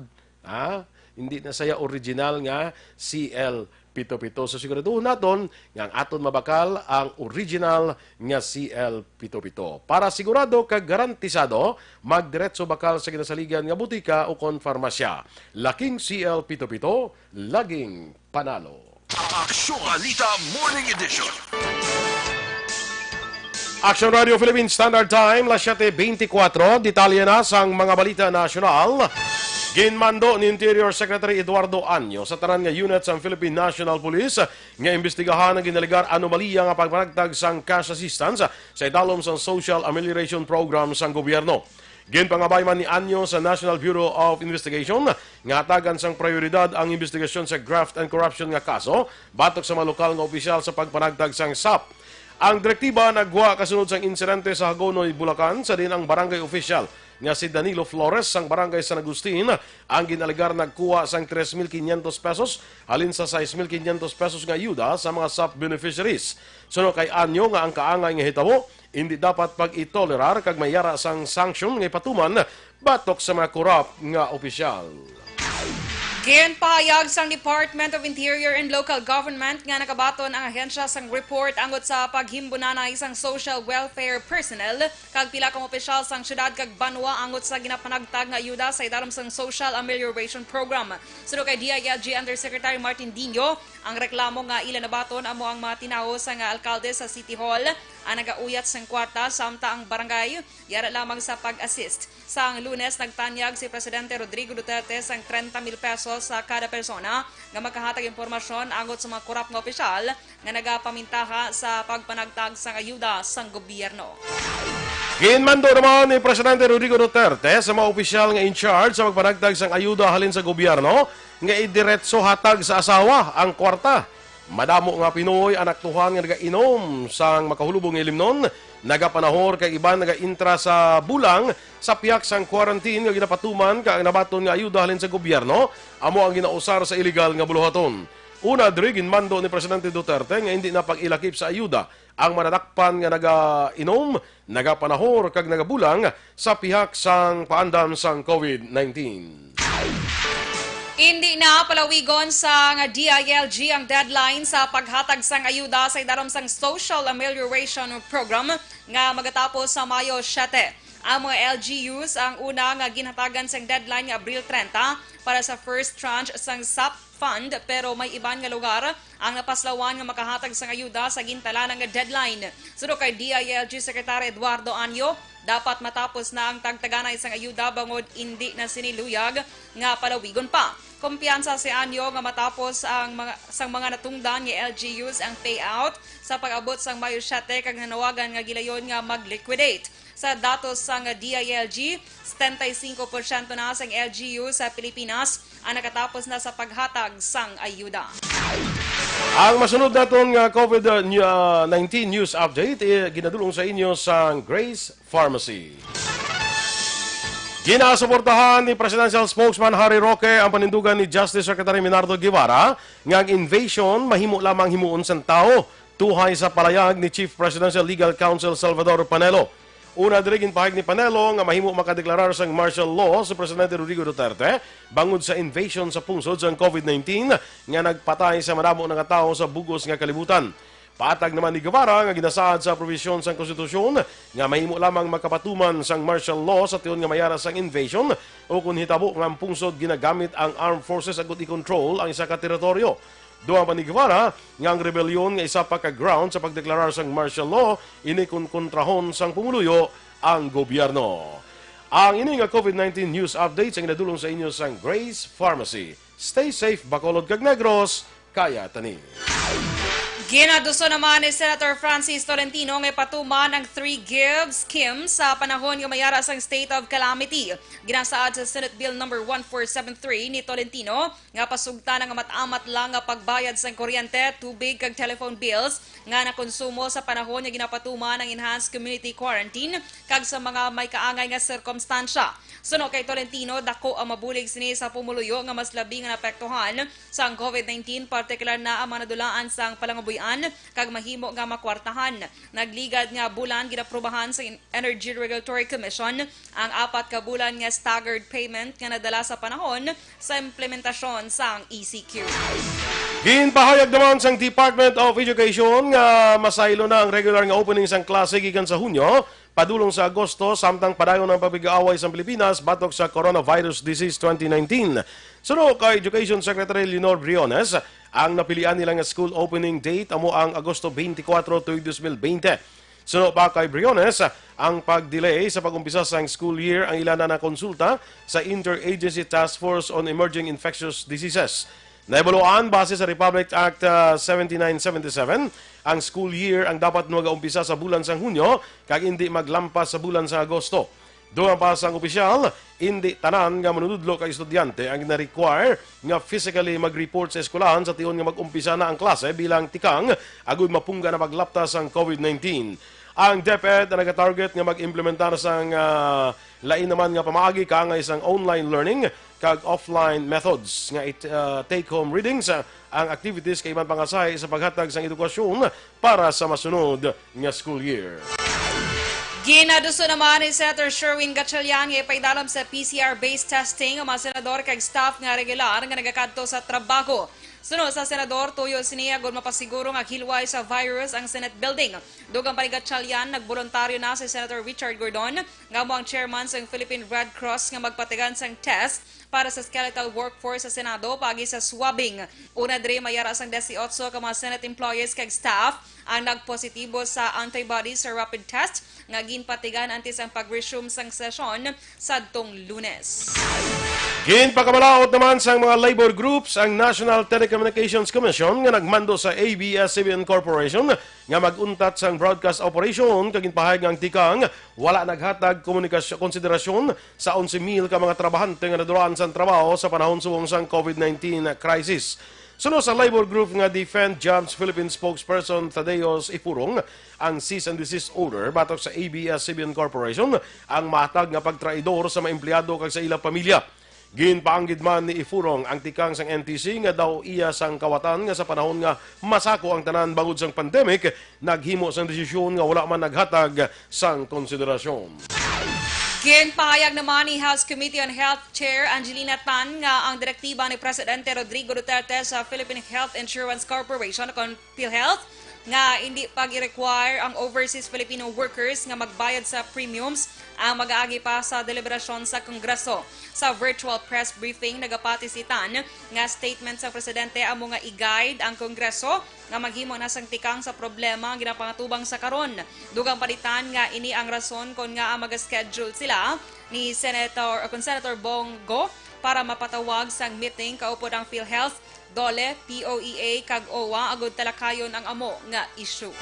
Ha? Hindi na saya original nga C L pito pito. So, siguraduhon naton nga ang aton mabakal ang original nga C L pito pito. Para sigurado kag garantisado, magdiretso bakal sa ginasaligan nga butika o kon farmasya. Laking C L pito pito, laging panalo. Aksyon Balita Morning Edition. Action Radio Philippine Standard Time, las siete veinticuatro. Detalye na sang mga balita nasyonal. Ginmando ni Interior Secretary Eduardo Año sa tanan nga unit sang Philippine National Police nga imbestigahan ang ginalegar anomalya nga pagpanagtag sang cash assistance sa idalom sang social amelioration program sang gobyerno. Ginpangabay man ni Anyo sa National Bureau of Investigation nga hatagan sang prioridad ang investigasyon sa graft and corruption nga kaso batok sa mga lokal nga opisyal sa pagpanagtag sang sap. Ang direktiba nagwa kasunod sang insidente sa Hagonoy, Bulacan, sa diin ang barangay official nga si Danilo Flores sang barangay San Agustin ang ginalegar nagkuha sang tres mil quinientos pesos halin sa sais mil quinientos pesos nga ayuda sa mga sap beneficiaries. Suno kay Anyo nga ang kaangay nga hitabo indi dapat pag-itolerar kag may yara sang sanction nga ipatuman batok sa mga korap nga opisyal. Ginpahayag sang Department of Interior and Local Government nga nakabaton ang ahensya sang report angot sa paghimbunanay sang social welfare personnel kag pila ka mga opisyal sang syudad kag banwa angot sa ginapanagtag nga ayuda sa idalom sang Social Amelioration Program. Suno kay D I L G Undersecretary Martin Dino, ang reklamo nga ila nabaton amo ang mga tinawo sang alkalde sa City Hall ang nagauyat sang kwarta, samtang ang barangay yara lamang sa pag-assist. Sang Lunes, nagtanyag si Presidente Rodrigo Duterte sang trenta mil pesos sa kada persona nga makahatag impormasyon angot sa mga korap nga opisyal nga nagapamintaha sa pagpanagtag sang ayuda sang gobyerno. Ginmando naman ni Presidente Rodrigo Duterte sa mga opisyal nga in charge sa pagpanagtag sang ayuda halin sa gobyerno nga idiretso hatag sa asawa ang kwarta. Madamo nga Pinoy ang naktuhan nga nagainom sang makahulubong nga ilimnon, nagapanahor kag iban nagaintra sa bulang sa pihak sang quarantine nga ginapatuman, kag ang nabaton nga ayuda halin sa gobyerno amo ang ginausar sa iligal nga buluhaton. Una diri, ginmando ni Presidente Duterte nga indi na pag-ilakip sa ayuda ang mananakpan nga nagainom, nagapanahor kag nagabulang sa pihak sang paandam sang COVID nineteen. Indi na palawigon sang D I L G ang deadline sa paghatag sang ayuda sa idalom sang Social Amelioration Program nga magatapos sa Mayo siete. Ang mga L G Us ang una nga ginhatagan sang deadline nga Abril trenta para sa first tranche sang sap fund, pero may iban nga lugar ang napaslawan nga makahatag sang ayuda sa gintalana nga deadline. Suno kay D I L G Secretary Eduardo Anyo, dapat matapos na ang tagtaganay sang ayuda bangod indi na sini luyag nga palawigon pa. Kumpiyansa si Anyo nga matapos ang mga, sang mga natungdan nga L G Us ang payout sa pag-abot sang Mayo siete, kag nanawagan nga gilayon nga mag-liquidate. Sa datos sang D I L G, setenta y cinco porsyento na sang L G U sa Pilipinas ang nakatapos na sa paghatag sang ayuda. Ang masunod naton nga COVID nineteen news update, eh, ginadulong sa inyo sang Grace Pharmacy. Ginasuportahan ni Presidential Spokesman Harry Roque ang panindugan ni Justice Secretary Menardo Guevara nga ang invasion mahimo lamang himuon sang tawo, tuhay sa palayag ni Chief Presidential Legal Counsel Salvador Panelo. Una diri, ginpahayag ni Panelo nga mahimo makadeklarar sang martial law si Presidente Rodrigo Duterte bangod sa invasion sa pungsod sang COVID nineteen nga nagpatay sa madamo na nga tawo sa bug-os nga kalibutan. Patag naman ni Guevara nga ginasaad sa probisyon sang konstitusyon nga mahimo lamang makapatuman sang martial law sa tion nga may ara sang invasion o kon hitabo nga ang pungsod ginagamit ang armed forces agud i-control ang isa ka teritoryo. Dugang pa ni Guevara nga ang rebelyon nga isa pa ka ground sa pagdeklarar sang martial law ini kon kontrahon sang pumuluyo ang gobyerno. Ang ini nga COVID nineteen news update ang ginadulong sa inyo sang Grace Pharmacy. Stay safe, Bacolod kag Negros, kaya tani. Ginaduso naman ni Senator Francis Tolentino nga ipatuman ang Three Give Scheme sa panahon nga may ara sang state of calamity. Ginasaad sa Senate Bill number one four seven three ni Tolentino nga pasugtan ang amat-amat lang nga pagbayad sang kuryente, tubig, kag telephone bills nga nakonsumo sa panahon nga ginapatuman ang enhanced community quarantine kag sa mga may kaangay nga sirkumstansya. Suno kay Tolentino, dako ang mabulig sini sa pumuluyo nga mas labi nga naapektuhan sang COVID nineteen, partikular na ang mga nadulaan sang palangabuy-an kag mahimo nga makwartahan. Nagligad nga bulan, ginaprubahan sa Energy Regulatory Commission ang apat ka bulan nga staggered payment nga nadala sa panahon sa implementasyon sang E C Q. Ginpahayag naman sang Department of Education nga masaylo na ang regular nga opening sang klase gikan sa Hunyo padulong sa Agosto, samtang padayon ang pagpig-aaway sa Pilipinas batok sa coronavirus disease twenty nineteen. Suno kay Education Secretary Leonor Briones, ang napilian nila nga school opening date amo ang Agosto twenty-four tuig dos mil bente. Suno pa kay Briones, ang pag-delay sa pag-umpisa sang school year ang ila na nakonsulta sa Interagency Task Force on Emerging Infectious Diseases. Nahibaluan, base sa Republic Act, ah, seventy-nine seventy-seven, ang school year ang dapat magaumpisa sa bulan sang Hunyo kag indi maglampas sa bulan sang Agosto. Dugang pa sang opisyal, indi tanan nga manunudlo kag estudyante ang gina-require nga physically mag-report sa eskwelahan sa tion nga mag-umpisa na ang klase bilang tikang agud mapungga na paglapta sang COVID nineteen. Ang DepEd ang nagatarget nga mag-implementar sang, ah, lain naman nga pamaagi kaangay sang online learning kag offline methods nga it-, ah, take-home readings, ah, ang activities kag iban pang asahi sa paghatag sang edukasyon para sa masunod nga school year. Ginaduso naman ni Senator Sherwin Gatchalian nga ipaidalom sa P C R-based testing ang mga senador kag staff nga regular nga nagakadto sa trabaho. Suno sa senador, tuyo sini agud mapasiguro nga hilway sa virus ang Senate building. Dugang pa ni Gatchalian, nagboluntaryo na si Senator Richard Gordon, nga amo ang chairman sang Philippine Red Cross, nga magpatigan sang test para sa skeletal workforce sa Senado paagi sa swabbing. Una diri, may ara sang disiotso ka mga Senate employees kag staff ang nagpositibo sa antibodies sa rapid test nga ginpatigan antes ang pag-resume sang sesyon sadtong Lunes. Ginpakamalaut naman sang mga labor groups ang National Telecommunications Commission nga nagmando sa A B S C B N Corporation nga mag-untat sang broadcast operation, kag ginpahayag nga ang tikang wala naghatag komunikasyon, konsiderasyon sa onse mil ka mga trabahante nga nadulaan sang trabaho sa panahon subong sang COVID nineteen crisis. Suno sa labor group nga Defend Jobs Philippines spokesperson Thaddeus Ifurong, ang cease and desist order batok sa A B S C B N Corporation ang mahatag nga pagtraidor sa mga empleyado kag sa ilang pamilya. Ginpaanggid man ni Ifurong ang tikang sang N T C nga daw iya sang kawatan nga sa panahon nga masako ang tanan bangod sang pandemic, naghimo sang desisyon nga wala man naghatag sang konsiderasyon. Ginpahayag naman ni House Committee on Health Chair Angelina Tan nga ang direktiba ni Presidente Rodrigo Duterte sa Philippine Health Insurance Corporation o kon PhilHealth nga hindi pag-require ang overseas Filipino workers nga magbayad sa premiums ang mag-aagi pa sa deliberasyon sa Kongreso. Sa virtual press briefing, nagapati si Tan nga statement sa presidente amo nga i-guide ang Kongreso nga maghimo na sang tikang sa problema ang ginapangatubang sa karon. Dugang pa ni Tan nga ini ang rason kon ngaa mag-schedule sila ni Senator, o kon Senator Bong Go para mapatawag sang meeting kaupod ang PhilHealth, DOLE, P O E A, kag OWWA agud talakayon ang amo nga issue.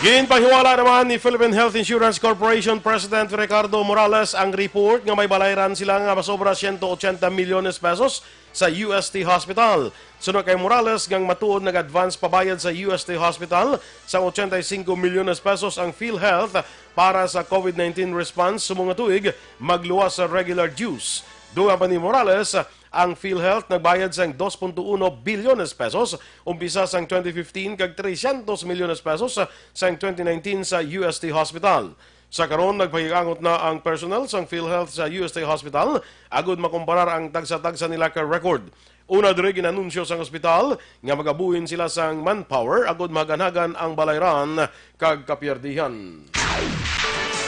Ginpahiwala naman ni Philippine Health Insurance Corporation President Ricardo Morales ang report nga may balayran sila nga masobra siyento ochenta milyones pesos sa U S T Hospital. Suno kay Morales, nga matuod nag-advance pabayad sa U S T Hospital sang ochenta y cinco milyones pesos ang PhilHealth para sa COVID nineteen response subong nga tuig, magluwas sa regular dues. Dugang pa ni Morales, ang PhilHealth nagbayad sang dos punto uno bilyones pesos umpisa sang twenty fifteen kag trescientos milyones pesos sang twenty nineteen sa U S T Hospital. Sa karon, nagpahigangot na ang personnel sang PhilHealth sa U S T Hospital agud makumparar ang tagsa-tagsa nila ka record. Una diri, ginanunsyo sang ospital nga magabuhin sila sang manpower agud mahaganhagan ang balayran kag kapiyerdihan.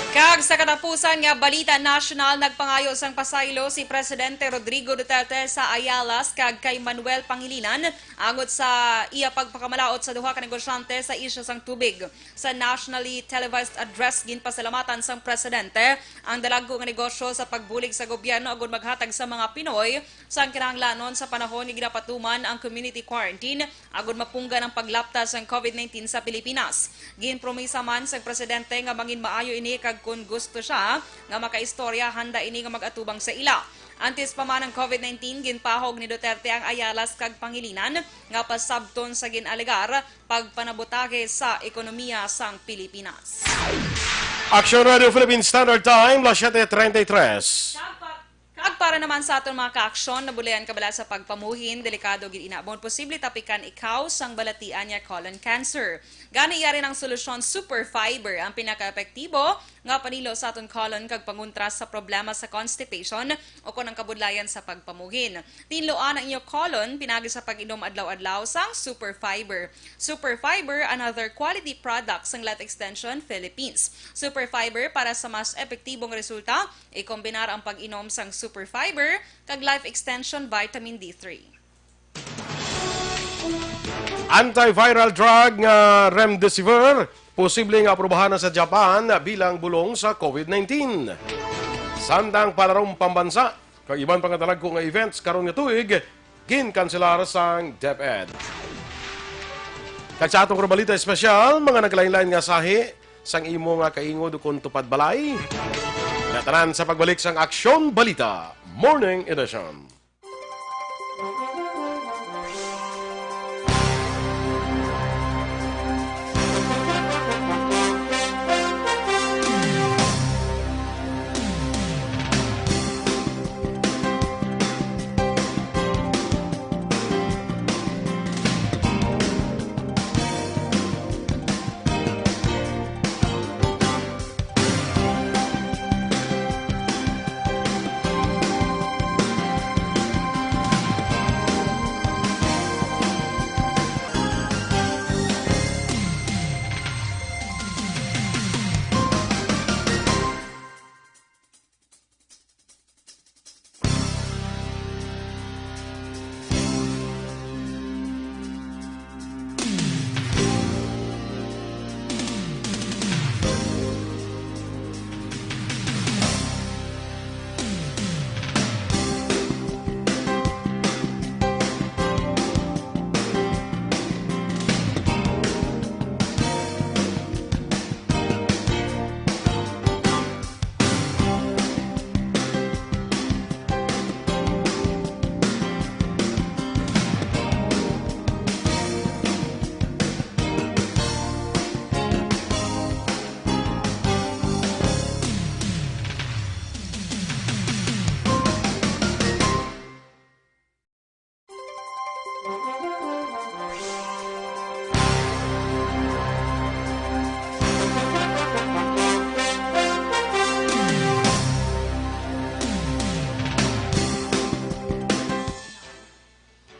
Kag sa katapusan nga balita nasyonal, nagpangayo sang pasaylo si Presidente Rodrigo Duterte sa Ayala kag kay Manuel Pangilinan angot sa iya pagpakamalaut sa duha ka negosyante sa isyu sang tubig. Sa nationally televised address, ginpasalamatan sang presidente ang dalagku nga negosyo sa pagbulig sa gobyerno agud maghatag sa mga Pinoy sang kinahanglanon sa panahon nga ginapatuman ang community quarantine agud mapunggan ang paglapta sang COVID nineteen sa Pilipinas. Ginpromisa man sang presidente nga manginmaayo ini kag kon gusto siya nga makaistorya, handa ini nga mag-atubang sa ila. Antes pa man ang COVID nineteen, ginpahog ni Duterte ang Ayalas kag Pangilinan nga pasabton sa gin-alegar pagpanabotahe sa ekonomiya sang Pilipinas. Action Radio Philippine Standard Time, las siete treinta y tres. Kag pa-, kag para naman sa aton mga kaaksyon, nabulayan ka bala sa pagpamuhin, delikado gid ina, posible tapikan ikaw sang balatian nga colon cancer. Gani, yari ang solusyon, Super Fiber ang pinakaepektibo nga panilo sa aton colon kag pangontra sa problema sa constipation o kon ang kabudlayan sa pagpamuhin. Tinluan ang inyo colon pinagi sa pag-inom adlaw-adlaw sang Super Fiber. Super Fiber, another quality product sang Life Extension Philippines. Super Fiber para sa mas epektibong resulta, ikombinar ang pag-inom sang Super Fiber kag Life Extension Vitamin D three. Antiviral drug nga remdesivir posible nga aprubahan na sa Japan bilang bulong sa COVID nineteen. Samtang palarom pambansa kag iban pa nga dalagku nga events karon nga tuig, ginkanselar sang DepEd. Kag sa atong balita espesyal, mga naglain-lain nga sahi sang imo nga kaingod kon tupad balay. Tanan sa pagbalik sang Aksyon Balita Morning Edition.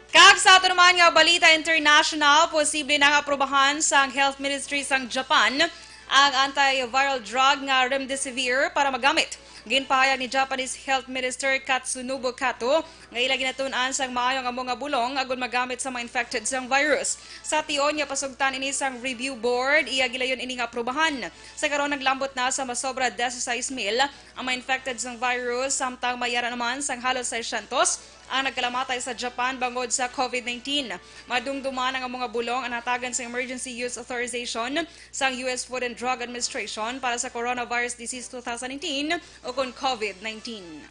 Kag sa ato naman nga balita international, posible na nga aprubahan sang Health Ministry sang Japan ang antiviral drug nga remdesivir para magamit. Ginpahayag ni Japanese Health Minister Katsunobu Kato nga ila ginatun-an sang maayo ang amo nga bulong agud magamit sa mga infected sang virus. Sa tion nga pasugtan ini sang review board, iya gilayon ini nga aprubahan. Sa karon, naglambot na sa masobra dise-sais mil ang mga infected sang virus, samtang may ara naman sang halos seiscientos ang nagkalamatay sa Japan bangod sa COVID nineteen. Madumduman ang amo nga bulong ang natagan sa emergency use authorization sang U S Food and Drug Administration para sa coronavirus disease two thousand nineteen, o kon COVID nineteen.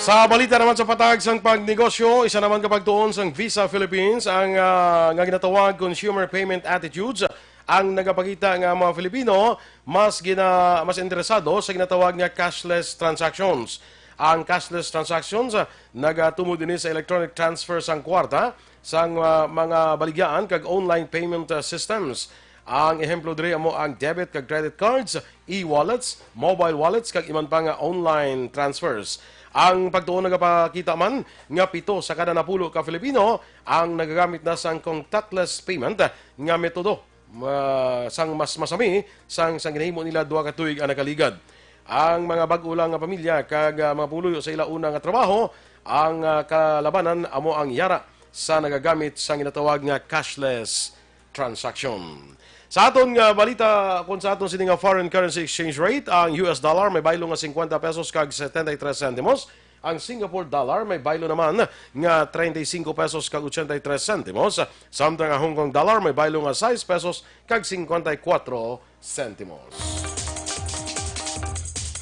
Sa balita naman sa patag sang pagnegosyo, isa naman ka pagtuon sang Visa Philippines ang, ah, nga ginatawag consumer payment attitudes ang nagapakita nga ang mga Filipino mas gina-, mas interesado sa ginatawag nga cashless transactions. Ang cashless transactions, ah, nagatumod ini sa electronic transfer sang kwarta sang, ah, mga baligyaan kag online payment, ah, systems. Ang ehemplo diri amo ang debit kag credit cards, e-wallets, mobile wallets, kag iban pa nga online transfers. Ang pagtuon nagapakita man nga pito sa kada napulo ka Filipino ang nagagamit na sang contactless payment nga metodo, ah, sang mas masami sang, sang ginahimo nila duha ka tuig ang nakaligad. Ang mga bag-o lang nga pamilya kag, ah, mga puluyo sa ila una nga trabaho, ang, ah, kalabanan amo ang yara sa nagagamit sang ginatawag nga cashless transaction. Sa aton nga balita, kung sa aton sini nga foreign currency exchange rate, ang U S dollar may baylo nga cincuenta pesos kag setenta y tres centimos, ang Singapore dollar may baylo naman nga treinta y cinco pesos kag ochenta y tres centimos, samtang ang Hong Kong dollar may baylo nga sais pesos kag cincuenta y cuatro centimos.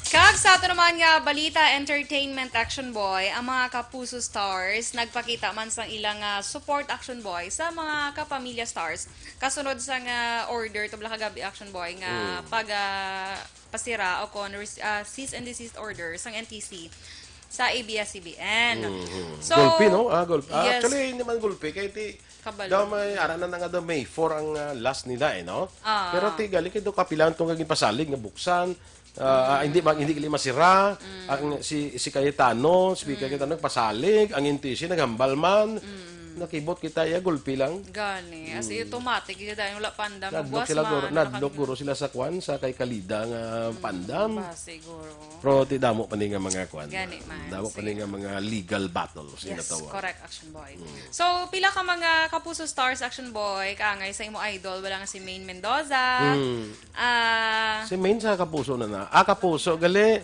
Kag sa ato naman nga balita, entertainment, Action Boy, ang mga Kapuso Stars nagpakita man sang ilang, ah, support, Action Boy, sa mga Kapamilya Stars. Kasunod sa nga order, tubla ka gabi, Action Boy, nga Mm. pag, ah, pasira o kon res-, ah, cease and desist order sang N T C sa A B S C B N. Mm-hmm. So, Gulpi, no? Ah, gulpi. Ah, yes. Actually, hindi man gulpi. Kaya ti, Kabalo. Daw may, ara na nga daw May four ang, ah, last nila, eh, no? Ah. Pero ti, gali kay daw kapilan tong nga ginpasalig nga buksan. Ah, ah, hindi mag-, hindi gali masira. Mm. Ang si, si Cayetano, Speaker Mm. Cayetano, nagpasalig. Ang N T C, naghambal man. Mm. Nakibot kita, iya, gulpi lang. Gani. As in, Mm. automatic, kita dahil wala pandam. Nadlok Buwas sila, man, guro, nadlok, nakakamit. guro sila sa kwan, sa kay Kalida nga Mm, pandam. Ba, siguro. Pero ti damo pa ni nga mga kwan. Gani man, Damo pa ni sige. nga mga legal battles, Yes, ginatawa. correct, Action Boy. Mm. So, pila ka mga Kapuso Stars, Action Boy, kaangay sa imo idol, wala nga si Maine Mendoza. Mm. Ah, Si Maine sa Kapuso na na. Ah, Kapuso, gali.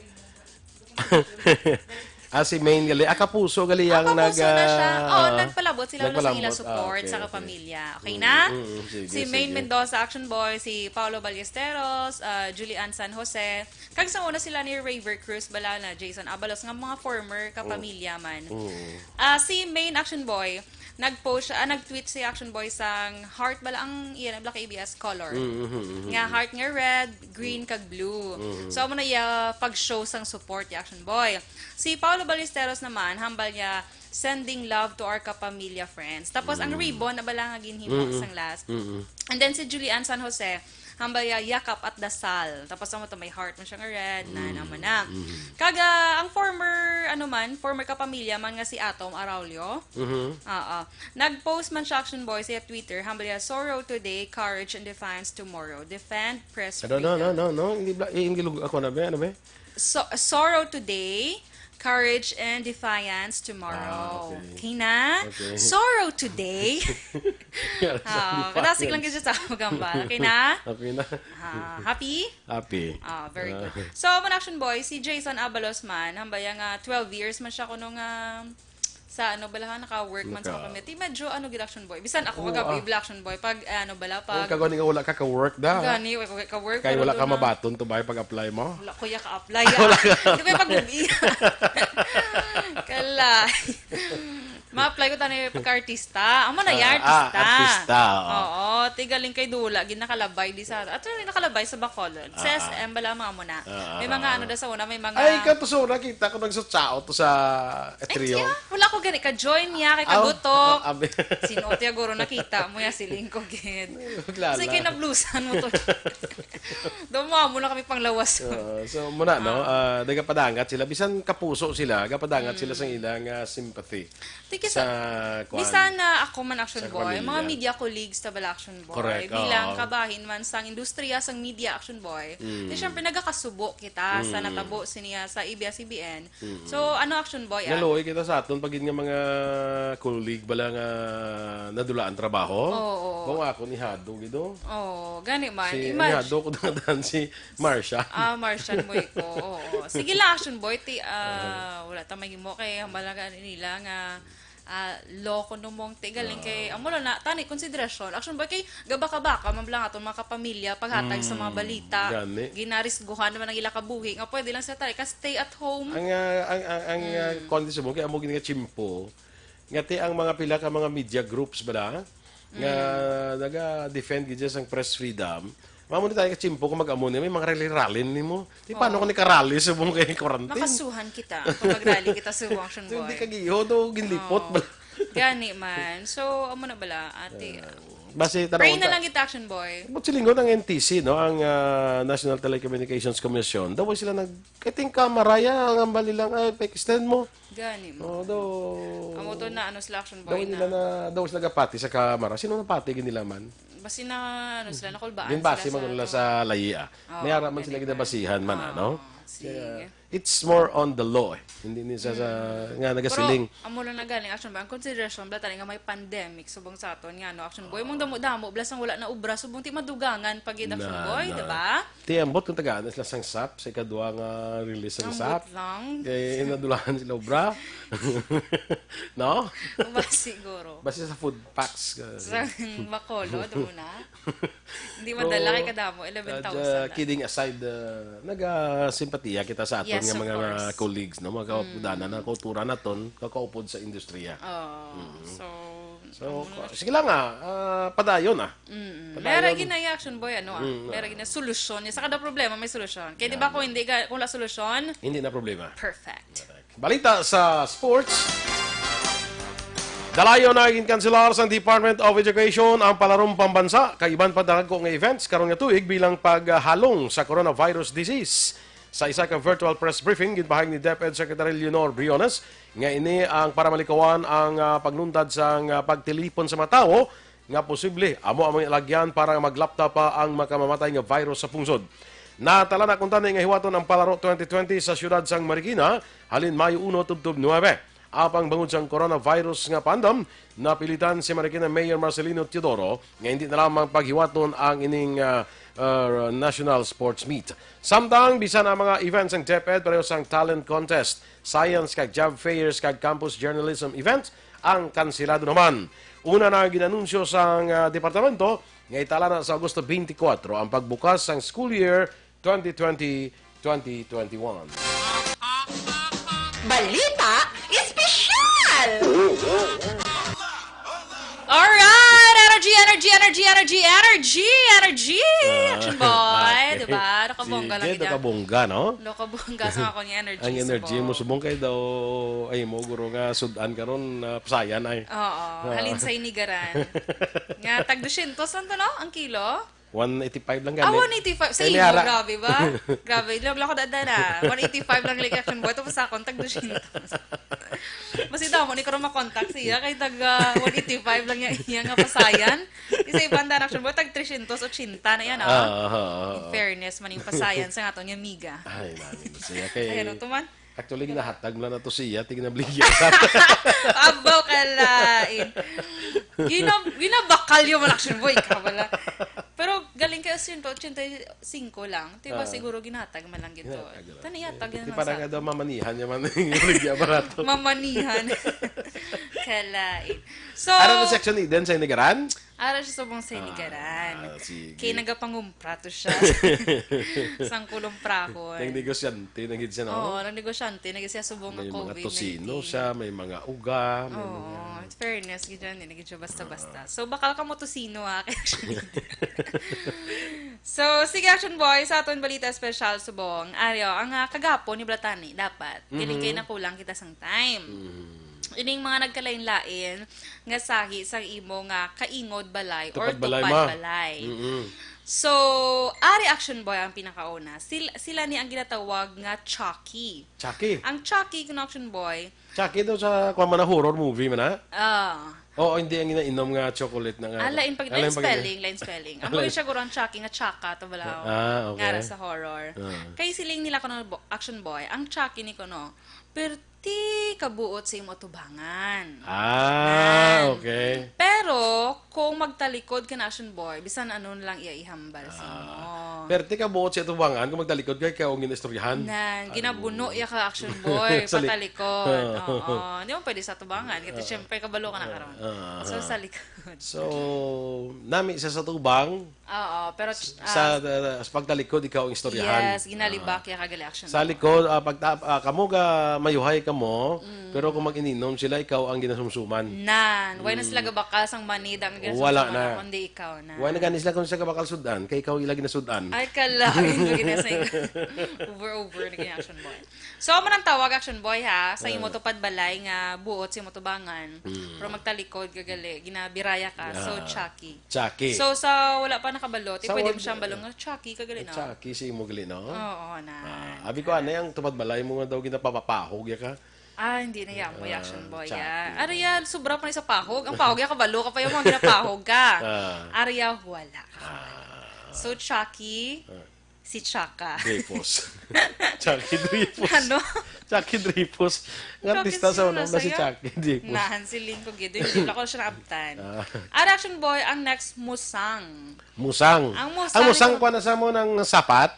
Ah, si Maine gali. Ah, kapuso gali ang nag, ah, nagpalabot sila sa ila support sa kapamilya. Okay na? Si Maine Mendoza, Action Boy, si Paolo Ballesteros, ah, Julian San Jose. Kag sa una sila ni Raver Cruz bala na Jason Abalos nga mga former kapamilya man. Ah, si Maine, Action Boy, nag-post siya, ah, nag-tweet si Action Boy sang heart bala ang iya na black A B S color. Nga heart nga red, green, kag blue. So, amo na iya pag-show sang support ni Action Boy. Si Paolo Ballesteros naman, hambal niya, "Sending love to our kapamilya friends." Tapos, ang ribbon na bala nga ginhimo sang last. And then, si Julian San Jose, hambal niya, "Yakap at dasal." Tapos, amo to, may heart man siya nga red, na, amo na. Kag, ah, ang former, ano man, former kapamilya man nga si Atom Araulio, oo. Nag-post man siya, Action Boy, sa Twitter, hambal niya, "Sorrow today, courage and defiance tomorrow. Defend, press Ano, no, no, freedom." no, no. Hindi bla-, eh, hindi lug-, ako na ba? Ano ba? So, sorrow today, courage and defiance tomorrow. Ah, okay. Okay na? Okay. Sorrow today. Yes, Ah, defiance. Katasig lang kasi sa akong gambal. Okay na? Okay na. Ah, happy? Happy. Ah, very Ah. good. So, man, Action Boy, si Jason Abalos man, hambal niya nga twelve years man siya kuno nga sa ano, bala nga naka-work man sa Naka- community. Medyo ano gid, Action Boy. Bisan ako Oo, kagabi, ah. Bala, Action Boy. Pag, eh, ano, bala, Oo, pag kagani nga wala ka ka-work da. Gani, wala ka ka-work, Kay pero wala doon ka na mabaton to ba pag-apply mo? Wala ko ya ka-apply, ah. Wala ka. Hindi ko yung pag-uwi. Kalay. Ma-apply ko tani pagka-artista. Amo na ya, Ah, ah, artista. artista, oo. Oo, ti galing kay dula, gid nakalabay di sa, at nakalabay sa Bacolod. Sa Ah, ah. S M bala, mga amo na. Ah, May ah, mga ah. ano da sa una, may mga Ay, ikaw to sa una, kita ko nagsutsaot to sa Ay, Atrium. tiya, wala ko gani ka-join niya, kay Aw, kagutok. ah, abi. Sino tiya, guro, nakita mo ya, siling ko, gid. Maglala. Kasi kay nablusan mo to. Daw mo, amo na kami panglawas. Oo, so, muna, no? Ah. Ah, nagapadangat sila. Bisan kapuso sila, gapadangat sila sa Mm. ilang, ah, sympathy Thank you sa, sa, kuwan, bisan na ako man, Action sa Boy, mga kapamilya. media colleagues ta bala, Action Boy, Correct, bilang oo. kabahin man sang industriya sang media, Action Boy, Mm. di syempre nagakasubo kita sa Mm. natabo siniya sa A B S C B N. Mm. So, ano, Action Boy, ah? Naluoy kita sa aton pag yun nga mga colleague bala nga nadulaan trabaho. Oo, oo. Kung ako ni Hado, gido. Oo, gani man. Si, Imag- ni Hado ko dangadan si Marsha. Ah, Martian mo iko. Oo. Sige lang, Action Boy. Ti, ah, Uh-huh. wala ta mahimo kay hambal na gani nila nga, ah, loko no mong ti galing kay, Ah. amo lang na, tani, konsiderasyon. Action Boy, kay gabaka-baka man lang aton mga kapamilya paghatag sa mga Mm, balita. gani. Ginarisguhan naman ang ila kabuhi nga pwede lang sila tani ka stay at home. Ang, ah, ang, ang, ang, ah, Mm. kuwan di subong, kay amo gini nga tiyempo, nga ti ang mga pila ka mga media groups bala, nga Mm. naga-defend gid sang press freedom. Mamo ni tayo ka tiyempo kung mag-amo ni, may mga rally-rally nimo. Di paano Oo. kung ni ka-rally subong kay quarantine? Makasuhan kita kung mag-rally kita subong, Action So, hindi Boy. ka giho, do, ginlipot Oo. bala. Gani man. So, amo na bala, ate. Ah, basi, Pray tanaw na ta. lang kita, Action Boy. But silingon ang N T C, no? Ang, ah, National Telecommunications Commission. Daw sila nag, I think, kamaraya, ang hambal nila, ay, pa-extend mo. Gani mo. Oh, do. Amo to na, ano, sila, Action Boy, daw nila na. na, daw sila gapati sa kamara. Sino napati gid nila man? Basi na, ano, sila, nakulbaan Din basi sila sa magdala ano. sa layi, ah. Oo, May ara man gani sila man. ginabasihan man, ah, no? Oo, sige. Kaya, it's more on the law, eh. Hindi ni sa, sa, Mm. nga nagasiling. Pero, amo lang na gani, Action Boy. Ang konsiderasyon, bala tani nga may pandemic, subong sa aton nga, no, Action Boy. Mong damo-damo, bala sang wala na obra, subong ti madugangan pag Action Na, Boy, na. di ba? Ti, ambot kung tagaan na sila sang sap, sa ikadwa nga release sang Ambot sap. lang. Kay nadulahan sila obra. No? Ba siguro. Basta sa food packs, uh, Sa Bacolod, una. Hindi madala kay kadamo, eleven thousand uh, lang. Kidding aside, uh, nagasimpatiya kita sa aton Yes, nga of mga course. colleagues, no? Mga kaupod-anan, Mm. na kultura naton, kakaupod sa industriya. Oo. Mm. So, So, amo na ko-, siya. sige lang, ah. Ah, padayon, ah. Mm-mm. Padayon. May ra gid na, Action Boy, ano, ah. Mm, May ra ah. gid na solusyon niya. Sa kada problema, may solusyon. Kaya di ba Yan. kung hindi ka, kung wala solusyon? Hindi na problema. Perfect. Balita sa sports. Dalayon na ginkanselar sang Department of Education ang palarong pambansa kag iban pa dagko nga events karon nga tuig bilang paghalong sa coronavirus disease. Sa isa ka virtual press briefing, ginpahayag ni DepEd Secretary Leonor Briones nga ini ang para malikawan ang, ah, paglundad sang, ah, pagtilipon sa mga tawo nga posible amo ang mga lagyan para nga maglapta pa ang makamamatay nga virus sa pungsod. Natala na kuntani nga hiwaton ang Palaro twenty twenty sa siyudad sang Marikina halin Mayo uno tubtob nuebe. Apang bangod sang coronavirus nga pandam, napilitan si Marikina Mayor Marcelino Teodoro nga hindi na lamang paghiwaton ang ining, ah, ah, National Sports Meet. Samtang bisan ang mga events sang DepEd, pareho sang talent contest, science kag job fairs kag campus journalism events, ang kansilado naman. Una na ginanunsyo sang, ah, departamento nga itala na sa Agosto twenty-four ang pagbukas sang school year twenty twenty, twenty twenty-one. Balita Espesyal! Alright! Energy, energy, energy, energy, energy, energy! Action boy, Ah, okay. diba? Nakabongga lang Sige, gid. nakabongga, no? Nakabongga sa akong energy. Ang energy mo subong kay daw ay mo guro nga sudan karon na pasayan ay. Oo, halin sa inigaran. Nga, tag dosyentos lang to, no? Ang kilo? One eighty-five lang Ah, gani. one eighty-five. Sa Kay imo, may ara- grabe ba? Grabe. Ilog lang ko dada na. One eighty-five lang like action boy. Tapos sa akon, tag dosyentos. Mas ito mo, ni karon makontak siya. Kay tag ah, one eighty-five lang niya, iya nga pasayan. Isa ibang daan action boy, tag tresyentos ochenta na yan, Ah, ah. ah, ah, ah. In fairness, man yung pasayan sa aton nga amiga. Ay, mami, siya kay... Ayan, o, tuman. Actually, ginahatag mo na to siya, tingnan bligyan. Abaw ka lain. Gina, ginabakal yung mga action boy. Ikaw wala. Pero galing kayo, siyento ochenta y cinco lang. Di ba Ah. Siguro ginatag man lang gito. Ginatag lang. Tani yatag Di yan parang sa nga daw mamanihan niya man yung bligyan barato. Mamanihan. Kalain. So, Ano na section ni Den sa Inigaran? Ara siya subong sa inigaran. Ah, sige. Kay nagapangumpra to siya. Sang kulong prahon. Nang negosyante, nang gid siya, no? Oo, nang negosyante, nag siya subong nga May COVID mga tosino nineteen. siya, may mga uga, may Oo, mga... it's fairness, gid yan, hindi gid siya basta-basta. So, bakal ka mo tosino, ha? Kaya siya hindi. So, sige, Action Boy, sa aton balita special, subong. Ayo, ang ah, kagapon ni Blatani, dapat. Galing Mhm. kay nakulang kita sang time. Mm. Ining mga nagkalain-lain nga sahi sang imo nga kaingod balay or Tupad balay, tupad ma. balay. Mm-mm. So, ari Action Boy ang pinakauna. Sila, sila ni ang ginatawag nga Chucky. Chucky. Ang Chucky, kung Action Boy, Chucky daw sa, kuwan man na, horror movie man na? ah, Oo, hindi ang ginainom nga chocolate na nga. ah, lain pag Ah, lain lain pag- spelling, lain spelling. Ang Lain. Siya guro ang Chucky nga Chaka to bala. Ah, okay. Nga ra sa horror. Ah. Kay siling nila kuno bo- Action Boy, ang Chucky ni kuno, perti kabuot sa imo tubangan. Ah, Yan. Okay. Pero kung magtalikod ka na Action Boy, bisan ano na lang iya ihambal sa imo. Perti kabuot sa tubangan kung magtalikod kay kay ang ginaistoryahan. Nan, ginabuno ya ka Action Boy, Sa li- patalikod. Ah. Oo. Hindi mo pwede sa tubangan. Kasi syempre, kabalo ka na karon. Ah. So, sa likod. So, nami siya sa tubang, Oo, pero ah, sa, sa pagtalikod, ikaw ang istoryahan. Yes, ginalibak ya ka gali Action Sa Boy. likod, ah, pag ah, kamo ga mayuhay kamo, pero kung mag-ininom sila, ikaw ang ginasumsuman. Nan, why na sila gabakal sang manida ang Wala ginasumsuman na. Ako, hindi ikaw na. Why na gani sila kung siya gabakal sudan? Kay ikaw ila ginasudan. Ay, kalain ko ginasay. Over, over na gini Action Boy. So, amo nang tawag Action Boy ha, sa imo tupad balay nga buot sa imo tubangan. Pero magtalikod ka gali, ginabiraya ka. So, Ah. Chucky. Chucky. So, sa wala pa nakabalo, ti Sa pwede wag- mo siyang balong nga Chucky ka gali, no? Chucky si imo gali, no? Oo, na. Ah, abi ko, ano yung tupad balay mo nga daw ginapapapahog ya ka? Ah, hindi na yan mo, Ah, Action Boy. Chucky. Ya. Ariel, sobra pa na sa pahog. Ang pahog ya kabalo ka pa yung mga ginapahog ka. Ah. Ariel, wala. Ah, So, Chucky, Ah. si Chaka. Dreyfus. Chucky Dreyfus. Ano? Chucky Dreyfus. Ang Chucky artista sa sino una nasa si iya? Chucky Dreyfus. Nahan si Lingko Gido. Hindi lang ko siya naabtan. Ah. Ara Action Boy, ang next Musang. Musang. Ang Musang Ang Musang, ito- kuha na sa mo ng sapat?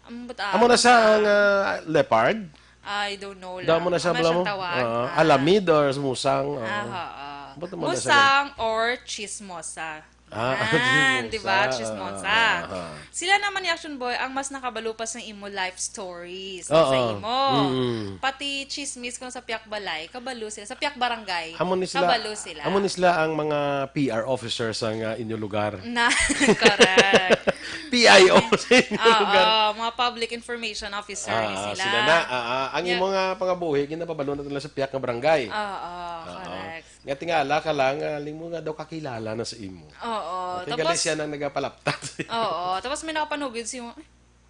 Ang buta. Amo na sa ang ah, leopard? I don't know lang. Daw mo na sa Ang bala mo? masyang tawag. Ah, Ah. Alamid or Musang? Oo. Aha, ah. Ba't mo na sa- Musang or Chismosa. Ah, Yan, di ba? Chismosa. Chismosa. Ah, ah. Sila naman ni Action Boy ang mas nakabalo pa sa imo life stories. Oo. Sa imo. Mm-mm. Pati chismis kung sa piyak balay, kabalo sila. Sa piyak barangay, Amo ni sila, kabalo sila. Amo ni sila ang mga P R officer sa nga inyo lugar. Na, correct. P I O sa inyo Oo, lugar. Mga public information officer ni Ah, sila. sila na. Ah, ah. Ang Yeah. imo nga pangabuhi, ginapabalon na nila sa piyak nga barangay. Oo, correct. Nga tingala ka lang, ah, aling mo nga daw kakilala na sa imo. Oo. Kay Tapos, gali siya nang nagapalaptat. oo. Tapos may nakapanugid si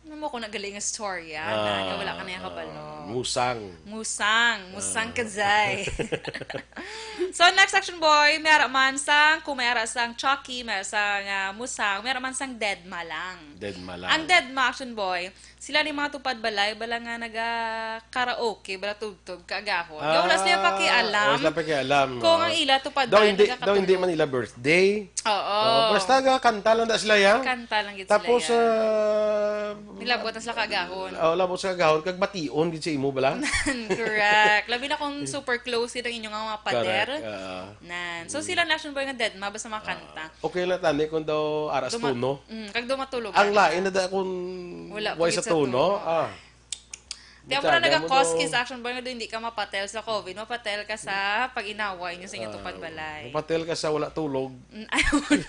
Ano mo ko nagaling nga storya? Ah, na, nga wala ka na yung kabalo. Ah, musang. Musang. Musang ka, Zay. So, next, Action Boy, may ara man sang, kung may ara sang Chucky, may ara sang, ah, Musang, may ara man sang Deadma lang. Deadma lang. Ang Deadma, Action Boy, sila ni mga tupad balay, bala nga naga-karaoke, bala tubtob, kaagahon. Nga wala sila Ah, pakialam wala sila pakialam, kung ah. ang ila tupad Daw balay hindi, daw hindi nagakatulog. man ila birthday. Oo. Oo, basta ga kanta lang da sila, ya. Kanta lang gid sila, Tapos, ya. ah, Nilabot na sila kaagahon. Oh, labot sa kaagahon, kag bation gid sa imo bala. Correct. Labi na kung super close gid ang inyo nga mga pader. Correct, ah. Nan. So, sila na, Action Boy, nga Deadma, basta mga kanta. Okay lang tani kung daw aras Duma- tuno. Mm, kag dumatulog Ang na. lain na da kung Wala pa way gid sa sa tuno. tuno. Ah. Di ako na Bitaga mo nagakos daw. kis Action Boy nga doon hindi ka mapatel sa covid, mapatel ka sa pag-inaway niyo sa inyong Ah, tupad balay. Mapatel ka sa wala tulog. Mm, ay, wala.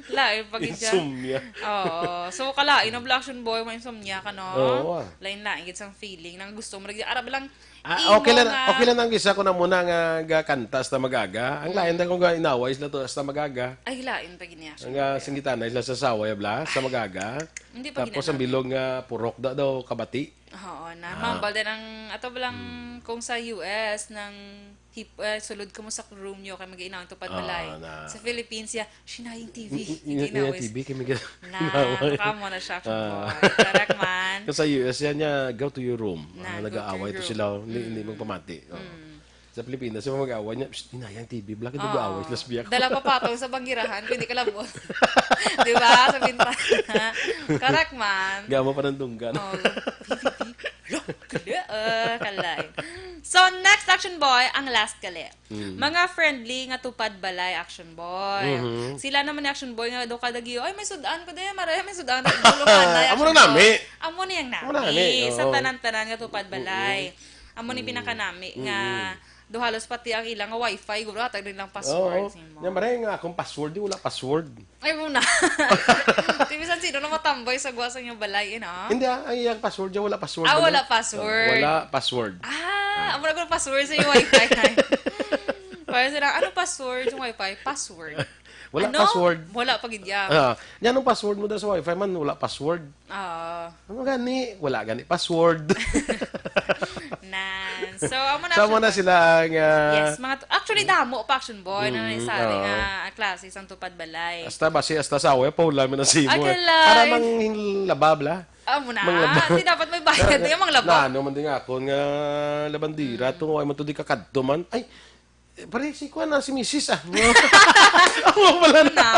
Lain pa gid siya. Insomnia. Oo. So, kalain ang Action Boy, may insomnia ka, no? Oo, ah. Lain-lain gid sang feeling. Nang gusto mo lagi, arab lang Ah, imo okay lang, nga okay lang ang isa ko na muna nga gakanta hasta magaga. Ang lain na kung ga inaway sila to hasta magaga. Ay, lain pa gid niya, Ang syempre. ah, singgitanay sila sa saway, bla, sa magaga. Hindi pa Tapos ang ginanap. bilog nga purok da daw kabati. Oo, na Ah. mambal din ang ato lang Hmm. kung sa U S nang hip, eh, sulod ka mo sa room nyo kay mag-iinaw ang tupad Ah, balay. na. Sa Philippines, ya, "Shinayang T V." Mm, mm, Hindi mm, na, T V, kay may Na, inaway. nakamo na siya, Ah. boy. Correct man. Kasi sa U S yan niya, "Go to your room." Na, Ah, go to nag-aaway your to room. sila, hindi, hindi Mm. magpamati. Oo. Mm. Sa Pilipinas, yung mag-aaway niya, "Psst, hinayang T V, black, Oo. nag-aaway sila sa biyak." Dala pa patong sa banggirahan, kung hindi ka labot. Di ba? Sa bintana. Correct man. Gamo pa ng dunggan. Oh, P P P. Look, kala, ah, kalay. So, next, Action Boy, ang last gali. Mm. Mga friendly nga tupad balay, Action Boy. Mhm. Sila naman ni Action Boy nga do kada giyo, "Ay, may sudan ko din, maray, may sudan." Bulong anay, Ah, amo Action na nami. Boy. Amo na yang Amo na nami. nami, Sa oo. tanan-tanan nga tupad balay. Mm-mm. Amo ni Mm. pinakanami nga Mm-mm. do halos pati ang ilang nga wifi, guro, hatag din lang password Oo. nimo. Yan, maray nga akong password, di wala password. Ay, muna. Di bisan sino na matamboy sa guwa sa inyong balay, eh, no? Hindi, ah, ang iyang password dyan, wala password Ah, man wala yan. password. Wala password. Ah, Ah. amo na ko password sa inyong wifi. Para sila, "Ano password sa wifi?" Password. Wala Ano? password. Wala pa gid, ya. Ah, yan ang password mo daw sa wifi man, wala password. Ah. Ano gani? Wala gani password. Nan. So, amo na So, amo na actually. sila ang, ah, Yes, mga t-, actually, damo pa, Action Boy, na Mm, naisali oo. nga klase sang tupad balay. Hasta ba si, hasta sa away, pa wala man ang simo, eh. Agalay. Para manglaba, bla? Amo na. Manglaba. Di dapat may bayad, Na, di, manglaba. na, ano man din nga ako nga labandira, Mm. tungod man to di kakadto man. Ay, eh, pare, si kuwan na, si misis, ah. Amo pala na. Na,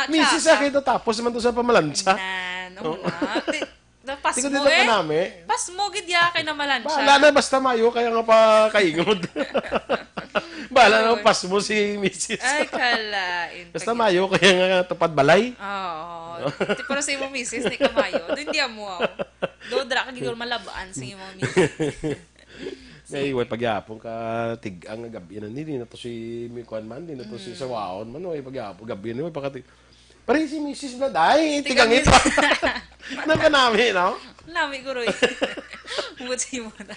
Misis, ah, tsaka. kaya tapos naman to sa pamalansa. Nan, amo Oh. na. Di, na, Tingnan pasmo, din ang eh. kanami. Pasmo, gid ya, kay namalan siya. Bahala na, basta mayo, kaya nga pa kaingod. Bahala na, Ayun. pasmo si misis. Ay, kalain. Basta Pag- mayo, kaya nga tupad balay. Oo. Di, pero sa imong misis, ni kamayo. Doon di amo, oh. Do, dra ka, gid, malabaan sa imong misis. Ay, way pagyapon ka, tig-ang nga gabi na ni, di na to si Mikuan man, di na to si Mm. Sawaon man, way pagyapon, gabi na, way pakatig-, Pare, si misis na, day, Tigang tigang ito. ito. Nang kanami, no? Nami, guro, eh. Buti mo na.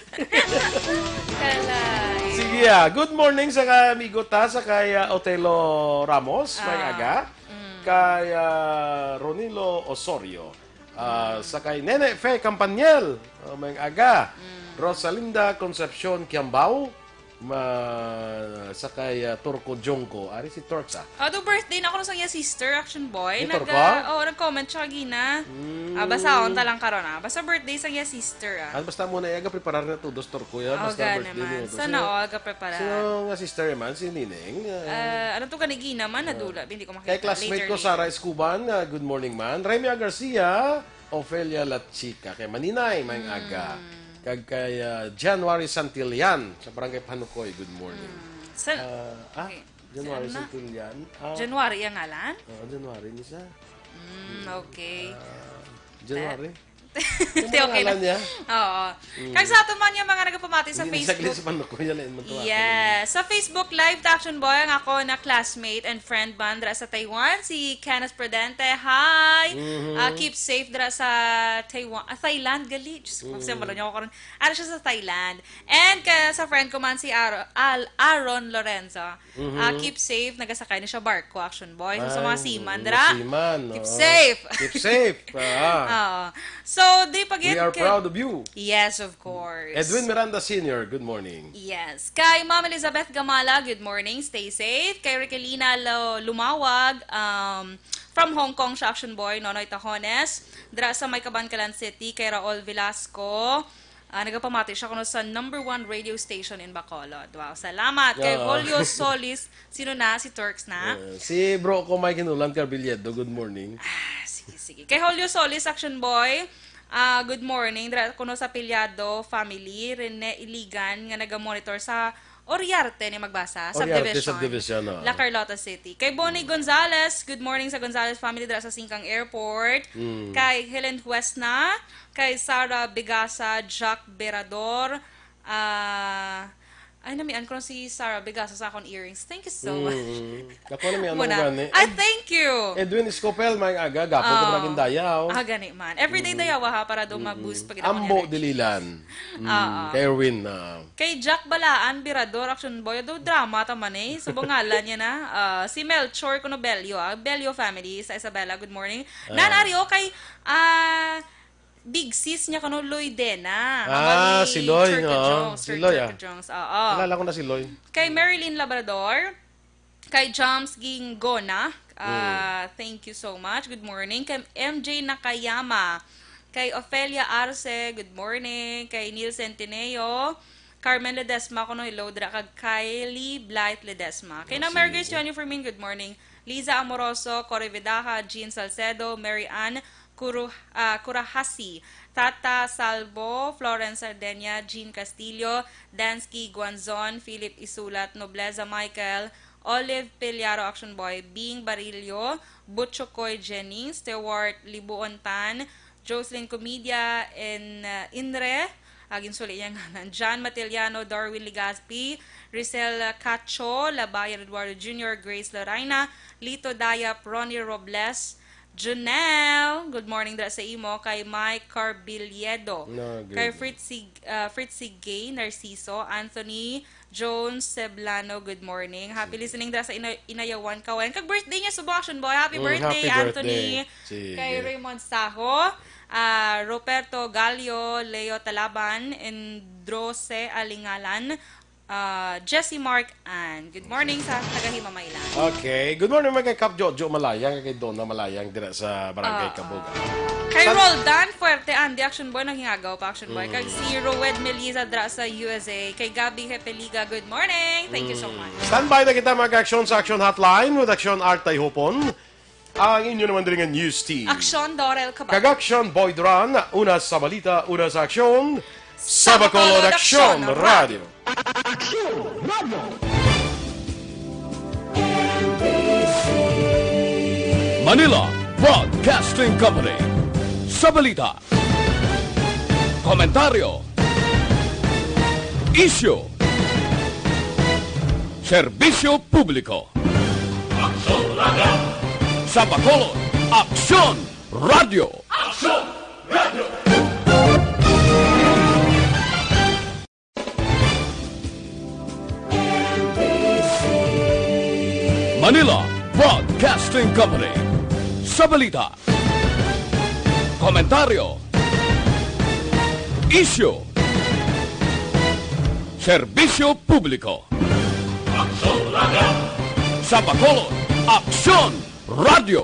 Kalay. Sige, ah. Good morning sa kay amigo ta, sa kay, ah, Otelo Ramos, may Ah. aga. Mm. Kay, ah, Ronilo Osorio. Ah, sa kay Nene Fe Campaniel, oh, may aga. Mm. Rosalinda Concepcion Kiambao, ma-, sa kay, ah, Turco Jongko. Ari si Turks, ah. Ato birthday na kuno sang iya sister, Action Boy. Ni Nag-, Turco? ah, oh, nag-comment siya kagina. Mm. Ah, basaon ta lang karon, ah. Basta birthday sang iya sister, ah. Ah, basta mo na iya, preparar na to, dos Turco, ya. Oh, Basta ga birthday naman. niyo, Sana Sino, all ga preparar. sino nga sister man? Si Nineng? Ah, Ah, ano to, kanigina man, Ah. nadula, hindi ko Kay makita. classmate Later, ko, later. Sarah Escoban, ah, good morning, man. Remia Garcia, Ofelia Lachica, kay Maninay, may Mm. aga. Kag kay, ah, January Santillan, sa Barangay Panukoy, good morning. Mm. Sa, Ah, ah, okay. January Saan na? Santillan. Ah, January ang ngalan? Oo, January ni siya. Mm, okay. Ah, January. Hindi, Yung okay pangalan lang. niya? Oo. Mm. Kag sa ato man yung mga nagapamati sa Hindi na saglit Facebook. sa Panukoy, yan, eh, matuwa ka Yes. naman. Sa Facebook Live, ta, Action Boy, ang ako na classmate and friend man dra sa Taiwan, si Kenneth Prudente. Hi! Mhm. Ah, keep safe dra sa Taiwan. Ah, Thailand, gali. Diyos ko, Mm. siya, malo niya ako karon. Ano siya sa Thailand? And ka, sa friend ko man, si Aaron, Al-, Aaron Lorenzo. Mhm. Ah, keep safe. Nagasakay na siya barko, Action Boy. So, sa mga Ay, seaman, mga dra, seaman, keep oo. safe. Keep safe. Ah. Oo. So, So, di pa gid We are kay proud of you. Yes, of course. Edwin Miranda Senior, good morning. Yes. Kay Ma'am Elizabeth Gamala, good morning. Stay safe. Kay Riquelina Lo-, Lumawag, um, from Hong Kong, siya Action Boy, Nonoy Tahones. Dira sa may Kabankalan City, kay Raul Velasco. Ah, nagapamati siya kuno sa number one radio station in Bacolod. Wow, salamat. Kay Yeah. Julio Solis, sino na? Si Turks na? Eh, si bro ko, Mike Hinulan Carbiliedo, good morning. Ah, sige, sige. Kay Julio Solis, Action Boy, ah, good morning. Dira kuno sa Piliado family, Rene Iligan, nga nagamonitor sa Oriarte ni magbasa, Oriarte subdivision. Subdivision, ah. La Carlota City. Kay Bonnie Gonzales, good morning sa Gonzales family dira sa Singkang Airport. Mm. Kay Helen Huesna, kay Sarah Bigasa, Jack Berador, ah, ay, namian ko si Sarah Bigasa sa akong earrings. Thank you so much. Mm. Ako na may ano Muna. Gani. Ay, thank you. Edwin Escopel, may aga, gapon ko Ah. Barangay Dayaw. Ah, gani man. Everyday Mm. Dayawa ha, para daw Mm. mag-boost pag Ambo energy. Dililan. Mm, Oo. Kay Erwin, ah. Kay Jack Balaan, Birador, Action Boy, daw drama ta man eh. Subong ngalan niya na. Ah, si Melchor kuno Bello, ah. Bello family sa Isabela, good morning. Ah. Nan Ario kay, ah, big sis niya kuno, Loy Dena. Ah, Mali si Loy, Churka oo. Jones, Si Churka Loy, ah. Jones. Oo. Kilala ko na si Loy. Kay Marilyn Labrador, kay Jams Gingona, ah, Mm. thank you so much. Good morning. Kay M J Nakayama, kay Ofelia Arce, good morning. Kay Neil Centineo, Carmen Ledesma, kuno hello, dira kag Kylie Blight Ledesma. Kay Ah, na Mary sige. Grace Johnny Fermin, good morning. Liza Amoroso, Cory Vidaja, Jean Salcedo, Mary Ann Kuru-, ah, Kurahasi, Tata Salvo, Florence Sardenia, Jean Castillo, Dansky Guanzon, Philip Isulat, Nobleza Michael, Olive Peliaro, Action Boy, Bing Barillo, Butchokoy Jennings, Stewart Libuon Tan, Jocelyn Comedia, en, uh, Inre, ah, ginsuli niya nga ngalan, John Matiliano, Darwin Legaspi, Rizal Cacho, Labayan Eduardo Junior, Grace Lorena, Lito Dayap, Ronnie Robles, Junel, good morning dira sa imo, kay Mike Carbiliedo, Na, kay good. Fritzy, ah, Fritzy Gay Narciso, Anthony Jones Seblano, good morning. Happy Sige. Listening dira sa Ina-, Inayawan, Kawayan. Kag birthday niya, subong, Action Boy. Happy Mm, birthday, happy Anthony. birthday. Sige. Kay Raymond Saho, ah, Roberto Gallo, Leo Talaban, Endrose Alingalan, ah, Jesse Mark Ann. Good morning sa taga Himamaylan. Okay. Good morning, mga kay Kap Jojo Malayang, kay Donna Malayang, dira sa Barangay Ah, Kabog. ah. Kay San- Roldan Fuerte, Andy, Action Boy, naghingagaw pa, Action Boy. Mm. Kag si Roed Meliza, dira sa U S A. Kay Gabby Hepeliga, good morning. Thank you so Mm. much. Standby na kita, mga ka-aksyon, sa Action Hotline with Action Art Tayhopon. Ang inyo naman diri nga news team. Action Dorel Cabal. Kag Action Boy Duran, una sa balita, una sa aksyon, sa Bacolod Action Radio. Action Radio. Manila Broadcasting Company. Sa balita, komentaryo, isyu, serbisyo publiko. Aksyon Radio. Sa Bacolod, Aksyon Radio. Aksyon Radio. Manila Broadcasting Company. Sa balita, komentaryo, isyu, serbisyo publiko. Aksyon Radio. Sa Bacolod, Aksyon Radio.